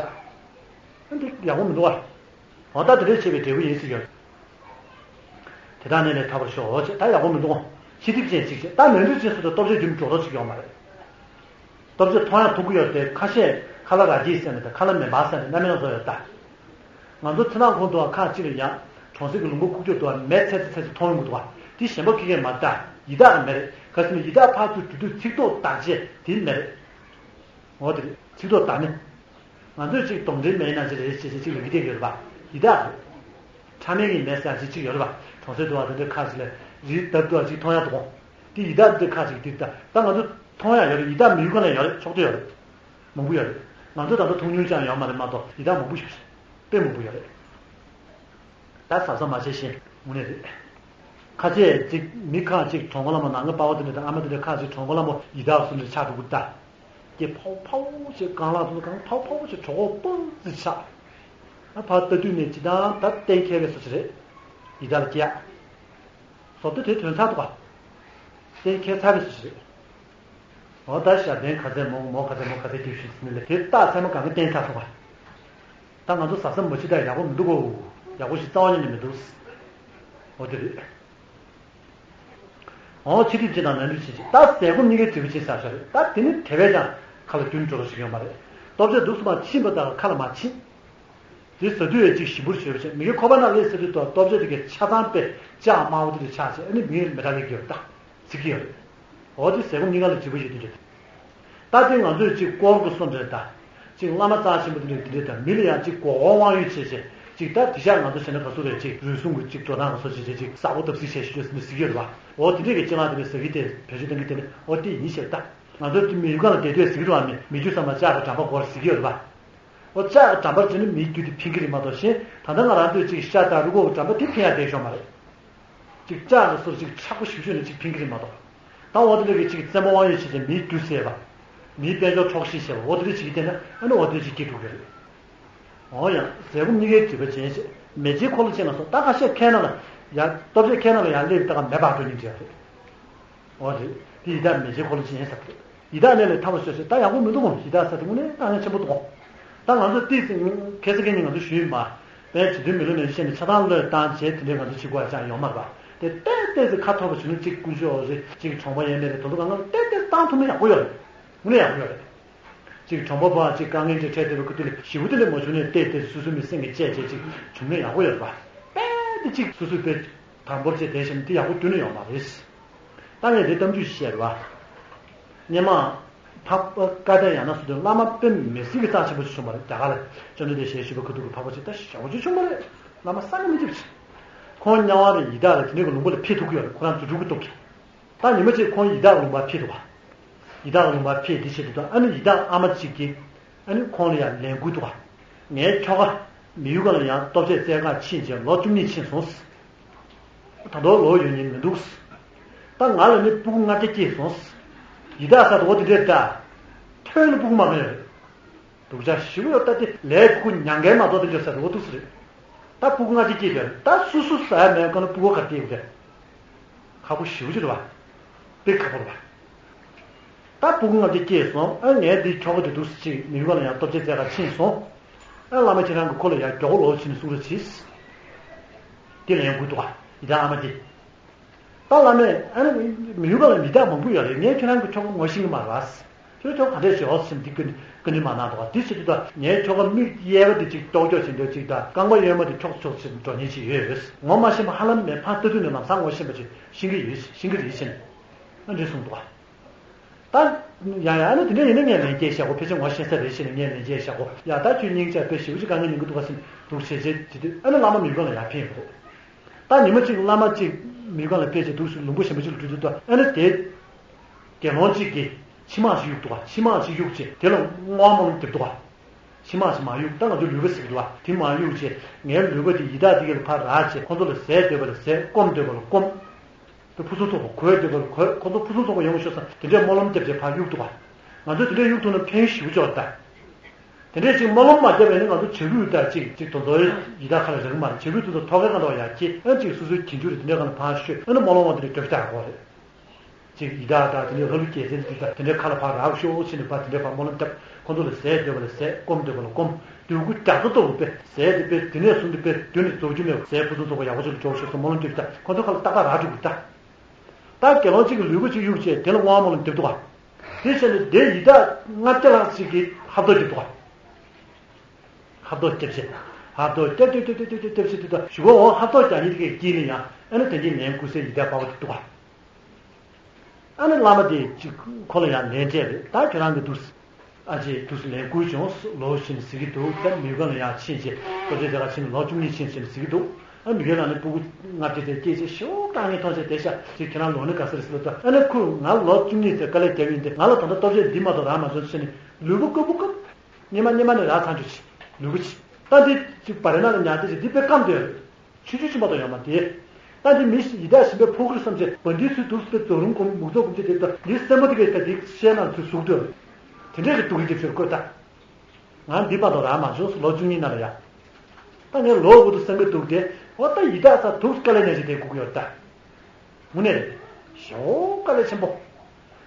ཨ་འདི་ཡག་པོ་མི་འདུག་ཨ། འོ་ད་དེ་འདྲའི་བྱེད་པའི་འབྲས་བུ་ཡིན་སྲིད་ཡོད། དེ་དག་ནས་ལས་ཐར་པར་ཤོག་ཅེས་ད་ཡག་པོ་མི་འདུག་ཨ། ཤི་ཐིབ་ཅན་ཅིག་བྱེད་ད་ནོར་འཁྲུལ་ཅན་སུ་དང་སྟོབས་ཆེ་རྒྱུ་འགྲོ་རོགས་ཅིག་ཡོང་མ་རེད། སྟོབས་ཆེ་མཐོང་ཡང་ཐུག་གི་ཡོད་དེ་ཁ་ཤས་ཁ་ལ་ར་གྱིས་ཟེར་ནས་དང་ཁ་ལ་མེ་འབར་ཟེར་ནས་རྣམ་སྨིན་བཟོ་ཡོད་ད། ང་ཚོ་ཚེ་ནང་ཁོང་དུའང་ཁག་ཅིག་ལ་ཡང་གྲོང་གསེབ་ཀྱི་ལུང་པ་ཁུག་ཀྱོག་ཏུའང་མེ་ཚེ་ཚེ་ཚེ་ཚེ་མཐོང་ཡོང་གི་འདུག་བ། དེ་གཞན་པ་ཁེ་ཁེ་མ་རེད་ད། ཡི་དྭགས་ཀྱི་མེ་རེད། ག་ཟེར་ན་ཡི་དྭགས་ཕར་ཚུར་འགྲོ་དུས་ཚིག་ཐོག་བདག་བྱེད་དེ་མེ་རེད། འོ་དེ་རེད་ཚིག་ཐོག་བདག་མེ། ང་ཚོས་ཅིག་གདོན་འདྲེའི་མེ་ཡིན་ན་ཅི་རེད་ཅེས་ཅིག་ལབ་ཀྱི་བསྡད་ཡོད་རེད་པ། ཡི་དྭགས་རེད། ཕྲ་མེན་གྱི་མེ་ཟེར་ཅིག་ཅིག་ཡོད་རེད་པ། གྲོང་གསེབ་ཏུའང་དེ་འདྲའི་ཁག་ཅིག་ལ་རི་ལྟར་དུའང་ཅིག་མཐོང་ཡག་འདུག་དེ་ཡི་དྭགས་འདི་ཁག་ཅིག་དེ་ད་ད་ང་ཚོ་མཐོང་ཡག་ཡོད་རེད། ཡི་དྭགས་མི་ཡུལ་ཁག་ལ་ཡོད་རེད། ཕྱོགས་བསྡུས་ཡོད་རེད། མང་པོ་ཡོད་རེད། ང་ཚོ་ད་ལྟ་མཐོང་མྱོང་ཅང་ཡོད་མ་རེད་མ་གཏོགས་ཡི་དྭགས་མང་པོ་ཞིག་རེད། དཔེ་མང་པོ་ཡོད་རེད། ད་གཟབ་གཟབ་མ་བྱས་ཤིང་དངོས་གནས་རེད། ཁ་ཆེ་གཅིག་མི་ཁག་ཅིག་གྲོང་པ་ལ་མོ་ནང་གི་པ་ཕ་དེ་འདྲ་དང་ཨ་མ་དེ་འདྲ་ཁག་ཅིག་གྲོང་པ་ལ་མོ་ཡི་དྭགས་སུ་འདྲ་ཆགས་འགྲོ་གི་ད། སྐྱེ་ཕའུ་ཕའུ་ཅེས་རྐང་ལག་དུ་གང་ཕའུ་ཕའུ་ཅེས་གྲོགས་པོ་སྤུ་ཙི་ཆགས། ཨ་ཕ་ལྟ་དུས་ནས་ཇི་ལྟར་ད་གཏན་འཁེལ་བའི་སོ་ཆེ་རེད། ཡི་དྭགས་ལ་སྐྱེ་ཡག་བཟོ་ལྟ་དེ་དོན་ཚར་འདུག་ག་གཏན་འཁེལ་ཚར་བའི་སོ་ཆེ་རེད། འོ་ད་ཞབས་བརྟན་ག་ཚད་མོ་མོ་ག་ཚད་མོ་ག་ཚད་སྐྱེ་ཤུལ་ཟིན་ནས་ལས་དེ་རྟགས་ཚད་མ་གང་གི་བསྟན་ཚར་སོང་བ། ད་ང་ཚོ་གཟབ་གཟབ་མ་བྱེད་ད་ཡག་པོ་མི་འདུག་གོ། ཡག་པོ་ཞིག་རྩ་བ་ཉིད་ནས་མི་འདུག་འོ་དེ་རེད། འོ་ཕྱི་དྲིལ་ཅན་དང་ནང་དྲིལ་ཅན་ཅིག་ད་ཟས་སྐོམ་གཉིས་ཀའི་འབྲས་བུ་ཅན་ཟེར་ཤོག་རེད། ད་དེ་ནི་དེ་བས་ཀྱང་ཁ་ལ་རྒྱུན་འགྲོ་རོགས་ཞིག་ཡོང་མ་རེད། ལྟོ་ཆས་འདུག་སུ་མ་ཕྱིན་པ་དང་ཁ་ལ་མ་ཕྱིན། དེ་ཟ་དུས་ཡང་ཅིག་ཞིམ་པོར་བྱོས་པ་བྱས་མི་གི་ཁོག་པ་ནང་སླེབས་ཟེར་དུས་ལྟོ་ལྟོ་ཆས་དེ་གའི་ཆ་ཚང་པས་ལྕགས་དམར་པོ་དེ་ལ་ཆགས་བྱས་ཨ་ནི་མི་གི་མེ་དྲག་སླེབས་ཀྱི་ཡོད་ད། ཟེར་གྱི་ཡོད་རེད། འོ་དེ་ཟས་སྐོམ་གཉིས་ཀ་ལ་འབྲས་བུ་ཡོད་དེ་འདྲ། ད་དེ་ང་ཚོས་ཅིག་དཀོར་གྱི་སོ་འདྲ་ད། ཅིག་བླ་མ་རྩ་ཆེན་པོ་དེ་འདྲ་དེ་འདྲ་ད་མི་ལ་ཡང་ཅིག་མགོ་སྐོར་དབང་ཡོད་བྱས་བྱས་ཅིག་ད་དེ་ཤག་ང་ཚོ་བྱས་ན་ག་སུ་རེད་ཅིག་རུལ་སུངས་ཀྱི་ཅིག་འགྲོ་སྟངས་ག་སོ་བྱས་བྱས་ཅིག་ཟ་བོ་བརྡབ་གསིག་བྱས་ཤི་ཤོས་ཟེར་ནས་ཟེར་གྱི་ཡོད་རེད་བ། འོ་དེ་འདྲས་ཀྱི་སྤྱན་ལམ་དེ་འདྲ་ཟ་གི་དེ་བེད་སྤྱོད་གཏོང་གི་དེ་ནི་འོ་དེ་ཡིན་ཞེས་ད། ང་ཚོ་དེ་མི་ཡུལ་སྒང་ལ་བསྡད་དུས་ཟེར་གྱི་རེད་བ། མི་མི་རྒྱུ་ཚང་མ་ལྕགས་ཀྱི་གྲམ་པ་སྐོར་ཟེར་གྱི་ཡོད་རེད་བ། འོ་ལྕགས་ཀྱི་གྲམ་པར་བྱས་ན་མིའི་རྒྱུ་དེ་ཕན་གྱི་རེད་མ་གཏོགས་གཞན་ད་ལྟ་ང་རང་ཚོས་ཅིག་ཤ་དང་རུས་ཁོག་གི་གྲམ་པ་དེ་ཕན་ཡ་བསྡད་ཤོག་མ་རེད། ཅིག་ལྕགས་ཀྱི་སོར་ཅིག་ཆག་པོ་ཞིབ་ཤོས་ནས་ཅིག་ཕན་གྱི་རེད་མ་གཏོགས། ད་འོ་དེ་འདྲ་གི་ཅིག་བཙན་པོ་དབང་ཡོད་བྱས་ཏེ་མིའི་རྒྱུ་ཟས་པ། མིའི་དཔལ་འབྱོར་འཕྲོག་བཞིན་བྱས་པ་འོ་དེ་འདྲ་ཅིག་གིས་བལྟས་ན་ཨ་ནི་འོ་དེ་འདྲ་ཅིག་སྐྱེ་འགྲོ་གི་རེད། འོ་ཡང་ཟས་སྐོམ་གཉིས་ཀའི་སྒྲིབ་པ་ཅན་ཞེས་མེ་ལྕེའི་འཁོར་ལོ་ཅན་ལ་སོགས་ད་ཁ་ཤས་ཁའི་ནང་ལ་ཡར་ལྟོ་ཆས་ཁའི་ནང་ལ་ཡར་སླེབས་ད་ག་མེ་འབར་འགྲོ་ཉིན་བྲལ་བ་རེད། འོ་རེད། དེ་ཡི་དྭགས་མེ་ལྕེའི་འཁོར་ལོ་ཅན་ཟེར་བ་རེད། ཡི་དྭགས་གནས་ལས་ཐར་པ་ཞོག་ཟེར་ད་ཡག་པོ་མི་འདུག་གོ། ཡི་དྭགས་ཟེར་དེ་དངོས་གནས་དཀའ་ངལ་ཆེན་པོ་འདུག་གོ། ད་ང་ཚོ་ཏིས་ཁ་སང་གི་ཉིན་ང་ཚོ་ཞུས་ཡིན་པ། དཔལ་རྗེ་བཙུན་མི་ལུས་ནས་བཤད་ནས་ཆ་ཚང་བློས་བཏང་བྱས་དེ་འདྲའི་ང་ཚོ་བྱེད་དགོས་ཡ་ཅང་ཡོད་མ་རེད་པ། དེ་ཏོག་ཙམ་ཁ་ཐོར་བ་བྱུང་ན་གཅིག་དཀོན་མཆོག་རེད་གཅིག་གྲོང་པ་ཡས་མས་རེད་དོ་དོ་གང་ག་ཏོག་ཙམ་བཏང་ཐུབ་ན་ཡག་པོ་ཡོད་རེད། དངོས་གནས་ཡག་པོ་ཡོད་རེད། གཅིག་གྲོང་པ་པོའང་གཅིག་དཀའ་ངལ་འདྲ་འཕྲད་བསྡད་པའི་ཁུ་ཏུ་ལ་ཞེ་པོ་དེ་ལས་མ་བྱུང་ནས་ཏོག་ཙམ་སོ་སོ་མི་སེམས་ཀྱི་གཅེས་བྱས་གཅིག་བྱུང་ན་ཡག་པོ་ཡོད་རེད་པ། དཔེ་དེ་གཅིག་སོ་སོའི་དཔེ་དམ་པོར་བྱས་བསྡད་བཞིན་དེ་ཡག་པོ་ཁྱོན་ནས་ཡོད་མ་རེད། ད་ངས་འདི་གཏམ་རྒྱུད་བཤད་རེད་བ། སྔོན་མ། འཕགས་པ་བཀའ་གདམས་ཡང་ན་སུ་དོན་བླ་མ་དཔེ་མི་སྲིད་ཀྱི་རྩ་ཆེན་པོ་ཞིག་བྱུང་བ་རེད། རྒྱ་གར་ལ་བཅོམ་ལྡན་འདས་ཞལ་བཞུགས་པའི་ཁ་ཐུག་གི་འཕགས་པ་ཅིག་ད་ཞེ་པོ་ཅིག་བྱུང་བ་རེད། བླ་མ་བསམ་གྱིས་མི་ཁྱབ་ཅིག་ཁོང་དམྱལ་བ་རེད། ཡི་དྭགས་རེད། དེ་འདྲའི་གི་ལུང་པ་ལ་ཕེབས་ཐུབ་ཀྱི་ཡོད་རེད། ཁོ་རང་རྫུ་འཕྲུལ་གྱི་སྟོབས་ཀྱིས། ད་ཉི་མ་གཅིག་ཁོང་ཡི་དྭགས་ལུང་པར་ཕེབས་འདུག་བ། ཡི་དྭགས་ལུང་པར་ཕེབས་དེ་བྱེད་དུས་ད་ཨ་ནི་ཡི་དྭགས་ཨ་མ་གཅིག་གིས་ཨ་ནི་ཁོང་ལ་ཡང་ལས་འགུལ་འདུག་བ། ངའི་ཁྱོ་ག་མི་ཡུལ་ག་ལ་ཡང་ལྟོ་ཆས་བཙལ་གར་ཕྱིན་བྱས་ལོ་བཅུ་གཉིས་ཕྱིན་སོང་། ད་དུང་ལོ་ཡོད་ཉེན་མི་འདུག་ད་ང་ལ་ནི་སྤུ་གུ་ལྔ་བརྒྱ་སྐྱེས་སོང་། ཡི་དྭགས་ས་དོ་དེ་འདྲས་ད། དཔོན་ལ་སྤུ་གུ་མང་པོ་ཡོད་རེད། སྡུག་ཅག་ཞེ་པོ་ཡོད་ད། དེ་ལས་སྤུ་གུ་མྱང་མཁན་མ་གཏོགས་དེ་འདྲ་ཟེར་རོ་འདུག་ཟེར་རེད། ད་སྤུ་གུ་ལྔ་བརྒྱ་སྐྱེས་ཡོད་རེད། ད་སུ་སུ་ཟ་ཡ་མེད་མཁན་ལ་སྤུ་གུ་ག་རེ་སྐྱེས་ཡོད་རེད། ཁག་པོ་ཞེ་པོ་ཅིག་རེད་བ། དཔེ་ཁག་པོ་རེད་བ། ད་སྤུ་གུ་ལྔ་བརྒྱ་སྐྱེས་སོང་། ཨ་ངས་འདི་ཁྱོ་ག་དེ་འདུག་སེ་ཅིག་མི་ཡུལ་ལ་ཡང་སྟོབས་ཆེན་བཙལ་ག་ཕྱིན་སོང་། ཨ་བླ་མ་ཁྱེད་རང་གི་ཁོ་ལ་ཡང་མགྱོགས་པོ་ལོག་ཕྱིན་ནས་གསུང་རོགས་གྱིས། དེ་ལན་བསྐུར་འདུག་ག་ཡི་དམ་ཨ་མ་དེ། ད་བླ་མས་ཨ་ནི་མི་ཡུལ་ལ་མི་དག་མང་པོ་ཡོད་རེད། ངས་ཁྱེད་རང་གི་ཁྱོ་ག་ངོ་ཤེས་ཀྱི་མ་རེད་བ། ཁྱོད་ཁྱོ་ག་ག་འདྲས་བྱེད་འོག་ཟེར་འདི་བཀའ་འདྲི་མ་གནང་འདུག་ག་འདི་བྱེད་དུས་ད་ངའི་ཁྱོ་ག་མིག་གཡས་པ་དེ་ཅིག་ཏོག་ཀྱོག་བྱེད་འདོད་ཅིག་དང་རྐང་པ་གཡོན་མ་དེ་འཁྱོག་འཁྱོག་བྱེད་འགྲོ་མཁན་ཅིག་ཡོད། ངོ་མ་ཤེས་པ་ཧ་ལམ་མེད། ཕར་ལྟ་དུས་ནས་ལམ་སང་ངོ་ཤེས་པ་ཅིག་ཤེས་ཀྱི་ཡོད། ཤེས་ཀྱི་རེད་ཟེར་ནས་ཨ་འདྲས་གསུངས་འདུག་ག་ད་ཡང་ཡང་ནི་དེ་འདྲ་ཡིན་ན་ངས་ལན་སྐྱེལ་བཞག་གོ་ཕལ་ཆེར་ངོ་ཤེས་ས་རེད་ཟེར་ནས་ངས་ལན་སྐྱེལ་བཞག་གོ་ཡ་ད་ཁྱོད་སྙིང་རྗེ་དཔེ་ཞེ་པོ་ཅིག་དཀའ་ངལ་མྱོང་གི་འདུག་ག་ཟེར་འདུག་བྱས་བྱས་བྱེད་དུས་ཨ་ནི་བླ་མ་མི་ཁོ་ལ་ཡར་ཕེབས་ཡོང་གི་རེད། ད་ཉི་མ་གཅིག་བླ་མ་གཅིག་མི་ཁོ་ལ་ཕེབས་བྱས་འདུག་སེ་ལུང་པ་གཞན་པ་ཅིག་ལ་འགྲོ་དུས་ད་ཨ་ནི་དེ་དགེ་སློང་གཅིག་གིས་ཕྱེ་མར་ཅིག་གཡུགས་འདུག་ག་ཕྱེ་མར་ཅིག་གཡུགས་བྱས་དེ་ལ་བསྔོ་བ་སྨོན་ལམ་འདེབས་འདུག་ག་ཕྱེ་མར་ཅིག་མར་གཡུགས། ད་ང་ཚོ་ལུས་པ་ཟེར་གི་འདུག་ག་དེ་མར་གཡུགས་བྱས་ངའི་ལུས་པ་དེ་ཡི་དྭགས་དེ་ག་ལ་ཕར་རག་བྱས་ཁོ་ཚོ་ལ་ཟས་འདོད་པ་ལ་ཟས། སྐོམ་འདོད་པ་ལ་སྐོམ། དེ་ཕུན་སུམ་ཚོགས་པ་གོས་འདོད་པ་ལ་གོས། ཁོ་ཚོ་ཕུན་སུམ་ཚོགས་པ་ཡོང་ཤོག་ཟེར་དེ་འདྲའི་སྨོན་ལམ་བརྒྱབ་བྱས་ཕར་གཡུགས་འདུག་ག་ང་ཚོས་དེ་འདྲའི་གཡུགས་ཐུབ་ན་ཕན་ཞེ་པོ་ཅིག་ཡོད་རེད་ད། དེ་འདྲའི་ཅིག་སྨོན་ལམ་མ་བརྒྱབ་པ་ཡིན་ན་ང་ཚོ་བྱ་རྒོད་ལྟར་ཅིག་ཅིག་དོ་ཚོ་ཡི་དྭགས་ཁ་ལ་རག་གི་མ་རེད། བྱ་རྒོད་དེ་ཚོ་ཐོག་ཁའི་ཁ་འདྲ་བ་ཡར་སྐྱེས། ཨ་ཅིག་སོ་སོའི་གྱེན་རྒྱུ་རེད། དེ་འདྲའི་ཁ་ལ་ཕར་ཤོད། ཨ་ནི་སྨོན་ལམ་བ་དེ་འདྲའི་འདོད་ཆགས་གོ་རེད། ཅིག་ཡི་དྭགས་དང་དེ་འདྲའི་ལྷ་ཀླུ་རྒྱལ་མཚན་དེ་དང་དེ་འདྲའི་ཁ་ལ་ཕར་རག་ཤོག་ཟེར་ནས་ཕར་དེ་འདྲའི་ཕར་སྨོན་ལམ་བརྒྱབ། ཁོ་ཚོ་ལ་ཟས་འདོད་པ་ལ་ཟས། སྐོམ་འདོད་པ་ལ་སྐོམ། འདོད་རྒུ་རྒྱགས་ཚ་ལྟ་བུ་དཔེ་ཟས་དེ་དཔེ་དེ་ནས་བཟུང་སྟེ་དཔེ་དུས་ནས་རྫོགས་རྒྱུ་མེད། ཟས་ཕུན་སུམ་ཚོགས་པ་ཡག་པོ་ཅིག་ལ་འཇོག་ཤོག་ཟེར་སྨོན་ལམ་བརྒྱབ་ད་ཁོ་ཚོ་ཁ་ལ་ཏག་ཏག་རག་འགྲོ་གི་རེད་ད། ད་དགེ་སློང་གཅིག་གིས་ལུས་པོ་གཅིག་གཡུགས་བྱས་དེ་ལ་བསྔོ་བ་སྨོན་ལམ་འདེབས་འདུག་ག་དེ་བྱས་ནས་དེ་ཡི་དྭགས་ལྔ་བརྒྱ་ལྷག་ཅིག་གིས་ཧབ་ཐོབ་བརྒྱབ་འདུག་ག་ཧབ་ཐོབ་བརྒྱབ་བྱས་ཧབ་ཐོབ་བརྒྱབ་བརྒྱབ་བརྒྱབ་བརྒྱབ་བརྒྱབ་བྱས་དུས་ད་གཞུག་གུ་འོ་ཧབ་ཐོབ་རྒྱག་མཁན་དེ་གའི་དཀྱིལ་ནས་ཡང་ཨ་ནི་དེ་འདྲའི་ལན་བསྐུར་སའི་ཡི་དྭགས་དཔའ་བོ་དེ་འདུག་ག་ཨ་ནི་བླ་མ་དེས་ཅིག་ཁོ་ལ་ཡང་ལན་སྤྲད་རེད། ད་ཁྱོད་རང་གིས་འདུག་སེ་ཨ་ཅེ་འདུག་སེ་ལན་བསྐུར་བྱུང་ལོ་ཞེས་ཟེར་གྱི་འདུག་ད་མི་རྒན་ལ་ཡང་ཕྱིན་བྱས་སྟོབས་ཆེན་དེ་ག་ཕྱིན་ལོ་བཅུ་གཉིས་ཕྱིན་ཟེར་ཟེར་གྱི་འདུག་ཨ་མི་རྒན་ལ་ནི་སྤུ་གུ་ལྔ་བརྒྱ་དེ་སྐྱེས་བྱས་ཞེ་པོ་དཀའ་ངལ་མཐོང་བྱས་བསྡད་ཤག་ཅིག་ཁྱེད་རང་ལོ་ནི་ག་ཚོད་རེད་ཟེར་ལབ་ད་ཨ་ནི་ཁོས་ང་ལོ་བཅུ་གཉིས་ཚེ་དཀའ་ལས་བརྒྱབ་ཡིན་ཏེ་ང་ལ་ད་ལྟ་སྟོབས་ཆེན་འདི་མ་གཏོགས་རག་མ་བྱུང་ཟེར་ནས་ལུས་པོ་སྐམ་པོ་སྐམ་པོ། སྙེ་མ་སྙེ་མ་ནས་རག་ཚར་འགྲོ་ཆེ་ལུས་པོ་ཆེ། ད་འདི་ཅིག་བ་རེ་ན་ལ་ཉར་ཏེ་ཅིག་འདི་དཔེ་སྐམ་དུ་ཡོད་རེད། ཆུ་ཆུ་ཆུ་མ་གཏོགས་ཡོད་མ་རེད། ད་འདི་མི་ཡི་དྭགས་གཞན་པའི་ཕོ་རྒོད་བསམ་བྱས་བ་འདིའི་ཚུལ་འདུག་སེ་རྫོགས་རིམ་སྒོམ་མུག་རྫོགས་སྒོམ་བྱས་དེ་ད་འདི་སེན་མོ་དེ་གས་ད་འདི་བཤད་ན་ཚུལ་ཟུག་འདོད་རེད། དེ་འདྲས་ཀྱི་འདུག་གི་འདི་ཚུལ་བཀོད་ད། ང་འདི་མ་གཏོགས་རག་མ་བྱུང་ལོ་བཅུ་གཉིས་ན་ལ་ཡ། ད་ངས་ལོ་འུ་དུ་སེང་གེ་འདུག་དེ་འོ་ད་ཡི་དྭགས་ས་འདུག་དཀའ་ལས་ནས་ཅིག་དེ་སྒུག་ཡོད་ད། དངོས་གནས་རེད། ཞེ་པོ་དཀའ་ལས་ཆེན་པོ།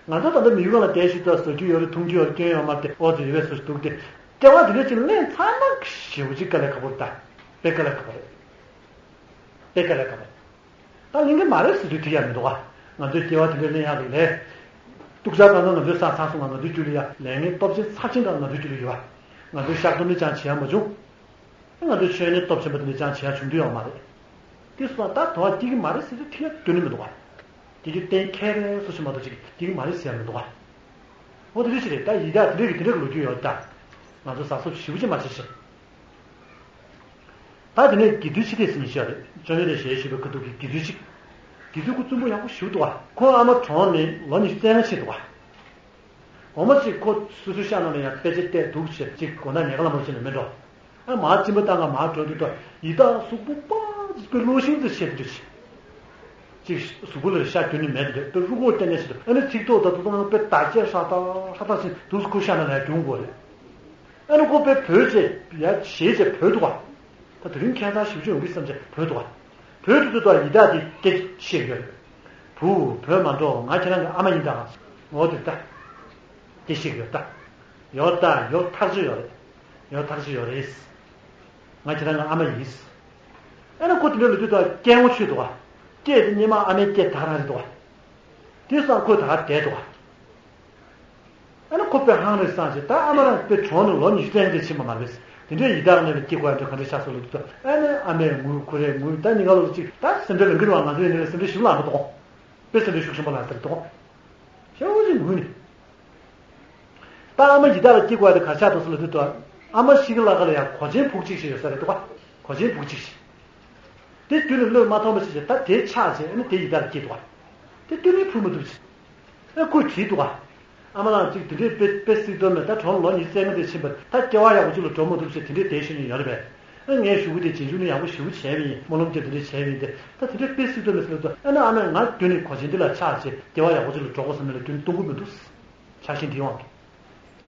ང་ཚོ་ད་ལྟ་མི་ཡུལ་ལ་བསྡད་ཞིག་ཏུ་ཟ་རྒྱུ་ཡོད་རེད་འཐུང་རྒྱུ་ཡོད་རེད་སྐྱོན་ཡོད་མ་རེད་དེ་ཨོ་ཙི་རེ་བས་སུ་འདུག་སྟེ། སྐྱེ་བ་འདི་འདྲ་ཅིག་ལེན་ཚར་ན་ཞེ་པོ་ཅིག་དཀའ་ལས་ཁག་པོ་རེད་ད། དཔེ་དཀའ་ལས་ཁག་པོ་རེད། དཔེ་དཀའ་ལས་ཁག་པོ་རེད། ད་ལེན་གི་མ་རེད་ཟེར་དུས་དེ་ཡང་མི་འདུག་ག་ང་ཚོའི་སྐྱེ་བ་དེ་འདྲ་ལེན་ཡག་ལས། སྡུག་ཅག་ཙང་ཙང་ང་ཚོའི་ས་ཚང་སོང་ང་ང་ཚོའི་རྒྱུད་ལ་ཡ་ལས་ངན་སྟོབས་ཆེན་ཚབས་ཆེན་དག་ང་ཚོའི་རྒྱུད་ལ་ཡོད་པ། ང་ཚོའི་ཤག་ཏུ་ནི་ཅང་བྱེད་ཡ་མ་བྱུང་། ང་ཚོའི་ཆོས་ནི་སྟོབས་ཆེན་པོ་དེ་འདྲ་ཅང་བྱེད་ཡ་བྱུང་དུས་ཡོད་མ་རེད། དེ་སོང་ད་དོ་བ་སྐྱེ་གི་མ་རེད་ཟེར་དུས་དེ་ཡང་སྡོད་ནི་མི་འདུག་ག་སྐྱེ་རྒྱུ་གཏན་འཁེལ་རེད་སོ་ཞིག་མ་གཏོགས་ཅིག་སྐྱེ་གི་མ་རེད་ཟེར་ཡ་མི་འདུག་ག་འོ་དེ་འདྲ་ཞིག་རེད་ད་ཡི་དྭགས་དེ་འདྲ་གི་དེ་འདྲ་གི་ལོ་རྒྱུས་ཡོད་ད། ང་ཚོ་གཟབ་གཟབ་ཞེ་པོ་ཅིག་མ་བྱེད་ཤིང་། ད་དེ་ནས་དགེ་ཚུལ་ཆེ་གྲས་ཟེར་མི་ཤེས་རེད། ཅོ་ཉེ་རེ་ཞེས་ཞུས་པའི་ཁ་ཐུག་གི་དགེ་ཚུལ་གཅིག་དགེ་ཚུལ་ཁོ་བཙུན་པོ་ཡག་པོ་ཞེ་པོ་འདུག་ག་ཁོ་ཨ་མ་གྲོངས་ནས་ལོ་ཉི་ཤུ་རྩ་ལྔ་ཕྱིན་འདུག་ག་འོ་མ་གཅིག་ཁོ་སོ་སོའི་ཤག་ནང་ལ་ཡང་དཔེ་ཆ་བལྟས་འདུག་བྱས་གཅིག་དགོང་དག་ཉལ་ཁ་ལ་མར་ཕྱིན་ནས་མེད་འགྲོ། ཨ་མར་གཅིན་པ་བཏང་ག་མར་འགྲོ་དུས་ད་ཡི་དྭགས་གཟུགས་པོ་པ་ཅིག་དཔེ་གློ་ཤིང་ཙམ་བྱས་འདུག་ཅིག་གཅིག་གཟུགས་པོ་ལ་ཤ་རྒྱུ་ནི་མེད་འདུག་དཔེ་རུ་ཁོག་བརྟན་ནས་ཞིག་འདུག་ཨ་ནི་ཚིག་ཐོག་ད་དུ་ད་དཔེ་དར་ཆས་ཧྲ་ཏག་ཧྲ་ཏག་ཅིག་འདུག་ཁོ་ཤག་ནང་ལ་ཡར་རྒྱུག་དགོས་རེད། ཨ་ནི་ཁོ་དཔེ་བོས་བྱས་ཡར་ཞེད་བྱས་བོས་འདུག་ག་ད་དེ་རིང་ཁྱད་མཚར་ཞིག་བྱུང་གི་བསམ་བྱས་བོས་འདུག་ག་བོས་དུས་དུ་ད་ཡི་དྭགས་དེ་སྐད་ཆ་བཤད་ཡོད་རེད། བུ་བོས་མ་འགྲོ། ང་ཁྱེད་རང་གི་ཨ་མ་ཡིན་ད། འོ་དེ་ལྟ། དེ་བཤད་ཡོད་ད། ཡོད་ད་ཡོད་ཐག་ཆོད་ཡོད་རེད། ཡོད་ཐག་ཆོད་ཡོད་རེད། ང་ཁྱེད་རང་གི་ཨ་མ་ཡིན། ཨ་ནི་ཁོ་དེ་འདྲ་ལབ་དུས་ད་སྐད་ངོ་ཆོད་འདུག་ག་སྐད་དེ་སྙེ་མ་ཨ་མའི་སྐད་ད་ག་རང་རེད་འདུག་ག་དེ་སང་ཁོ་ད་ག་བསྡད་འདུག་ག་ཨ་ནི་ཁོ་དཔེ་ཧང་རེ་སངས་བྱས་ད་ཨ་མ་རང་དཔེ་གྲོངས་ནས་ལོ་ཉི་ཤུ་རྩ་ལྔ་ཕྱིན་པ་མ་རེད། དེ་འདྲའི་ཡི་དྭགས་གནས་ལ་སྐྱེ་དགོས་ཡ་འདྲ་ག་འདྲ་ཆགས་སོང་ལབ་དུས་ད་ཨ་ནི་ཨ་མས་ངུས་ཁོ་རས་ངུས་ད་གཉིས་ཀ་ལོ་ལ་གཅིག་ད་སེམས་ཁྲལ་ལ་འགིར་བ་ང་ཚོའི་ནི་སེམས་ཁྲལ་ཞིག་ལངས་པ་དོག་དཔེ་སེམས་ཁྲལ་ཤུགས་ཆེན་པོ་ལངས་ཟེར་དོག་ཞེ་པོ་ཅིག་ངུས་ནས། ད་ཨ་མ་ཡི་དྭགས་ལ་སྐྱེ་དགོས་ཡ་དེ་ག་ཆགས་འདུག་ཟེར་ལབ་དུས་ད། ཨ་མ་ཤི་གི་ལ་ག་ལ་ཡ་གོས་ཆེན་བུ་གཅིག་ཞིག་ཡོད་ས་རེད་འདུག་ག་གོས་ཆེན་བུ་གཅིག་ཞིག་དེ་དུས་ལ་བློས་མ་ཐོངས་པ་ཞིག་བྱས་ད་དེ་ཆགས་བྱས་ཨ་ནི་དེ་ཡི་དྭགས་ལ་སྐྱེས་འདུག་ག་དེ་དུས་ལ་འཕུར་མ་ཐུབ་ཅིག་ཨ་ཁོས་དྲིས་འདུག་ག་ཨ་མ་ལགས་གཅིག་དེ་འདྲའི་དཔེ་དཔེ་སྲིད་དོན་མེད་ད་གྲོངས་ལོ་ཉི་ཤུ་རྩ་ལྔ་དེ་ཕྱིན་པ་ད་སྐྱེ་བ་ཡག་པོ་ཅིག་ལ་འགྲོ་མ་ཐུབ་ཞེས་དེ་འདྲའི་དེ་ཤེས་ནས་ཡོད་རེད་པས། ཨ་ངས་ཞུ་གི་དེ་རྗེས་འཇུག་ནི་ཡག་པོ་ཞེ་པོ་བྱས་པ་ཡིན་སྨོན་ལམ་དེ་དེ་འདྲའི་བྱས་པ་ཡིན་ཏེ་ད་དེ་འདྲའི་དཔེ་སྲིད་དོན་མེད་ཟེར་ལབ་དུས་ཨ་ནི་ཨ་མས་ང་དུས་ནས་གོས་ཆེན་འདི་ལ་ཆགས་བྱས་སྐྱེ་བ་ཡག་པོ་ཅིག་ལ་འགྲོ་དགོས་བསམ་མེད་ལ་དུས་ནས་གཏོང་གི་མི་འདུག་ཆགས་ཤིང་དེའི་དབང་གིས།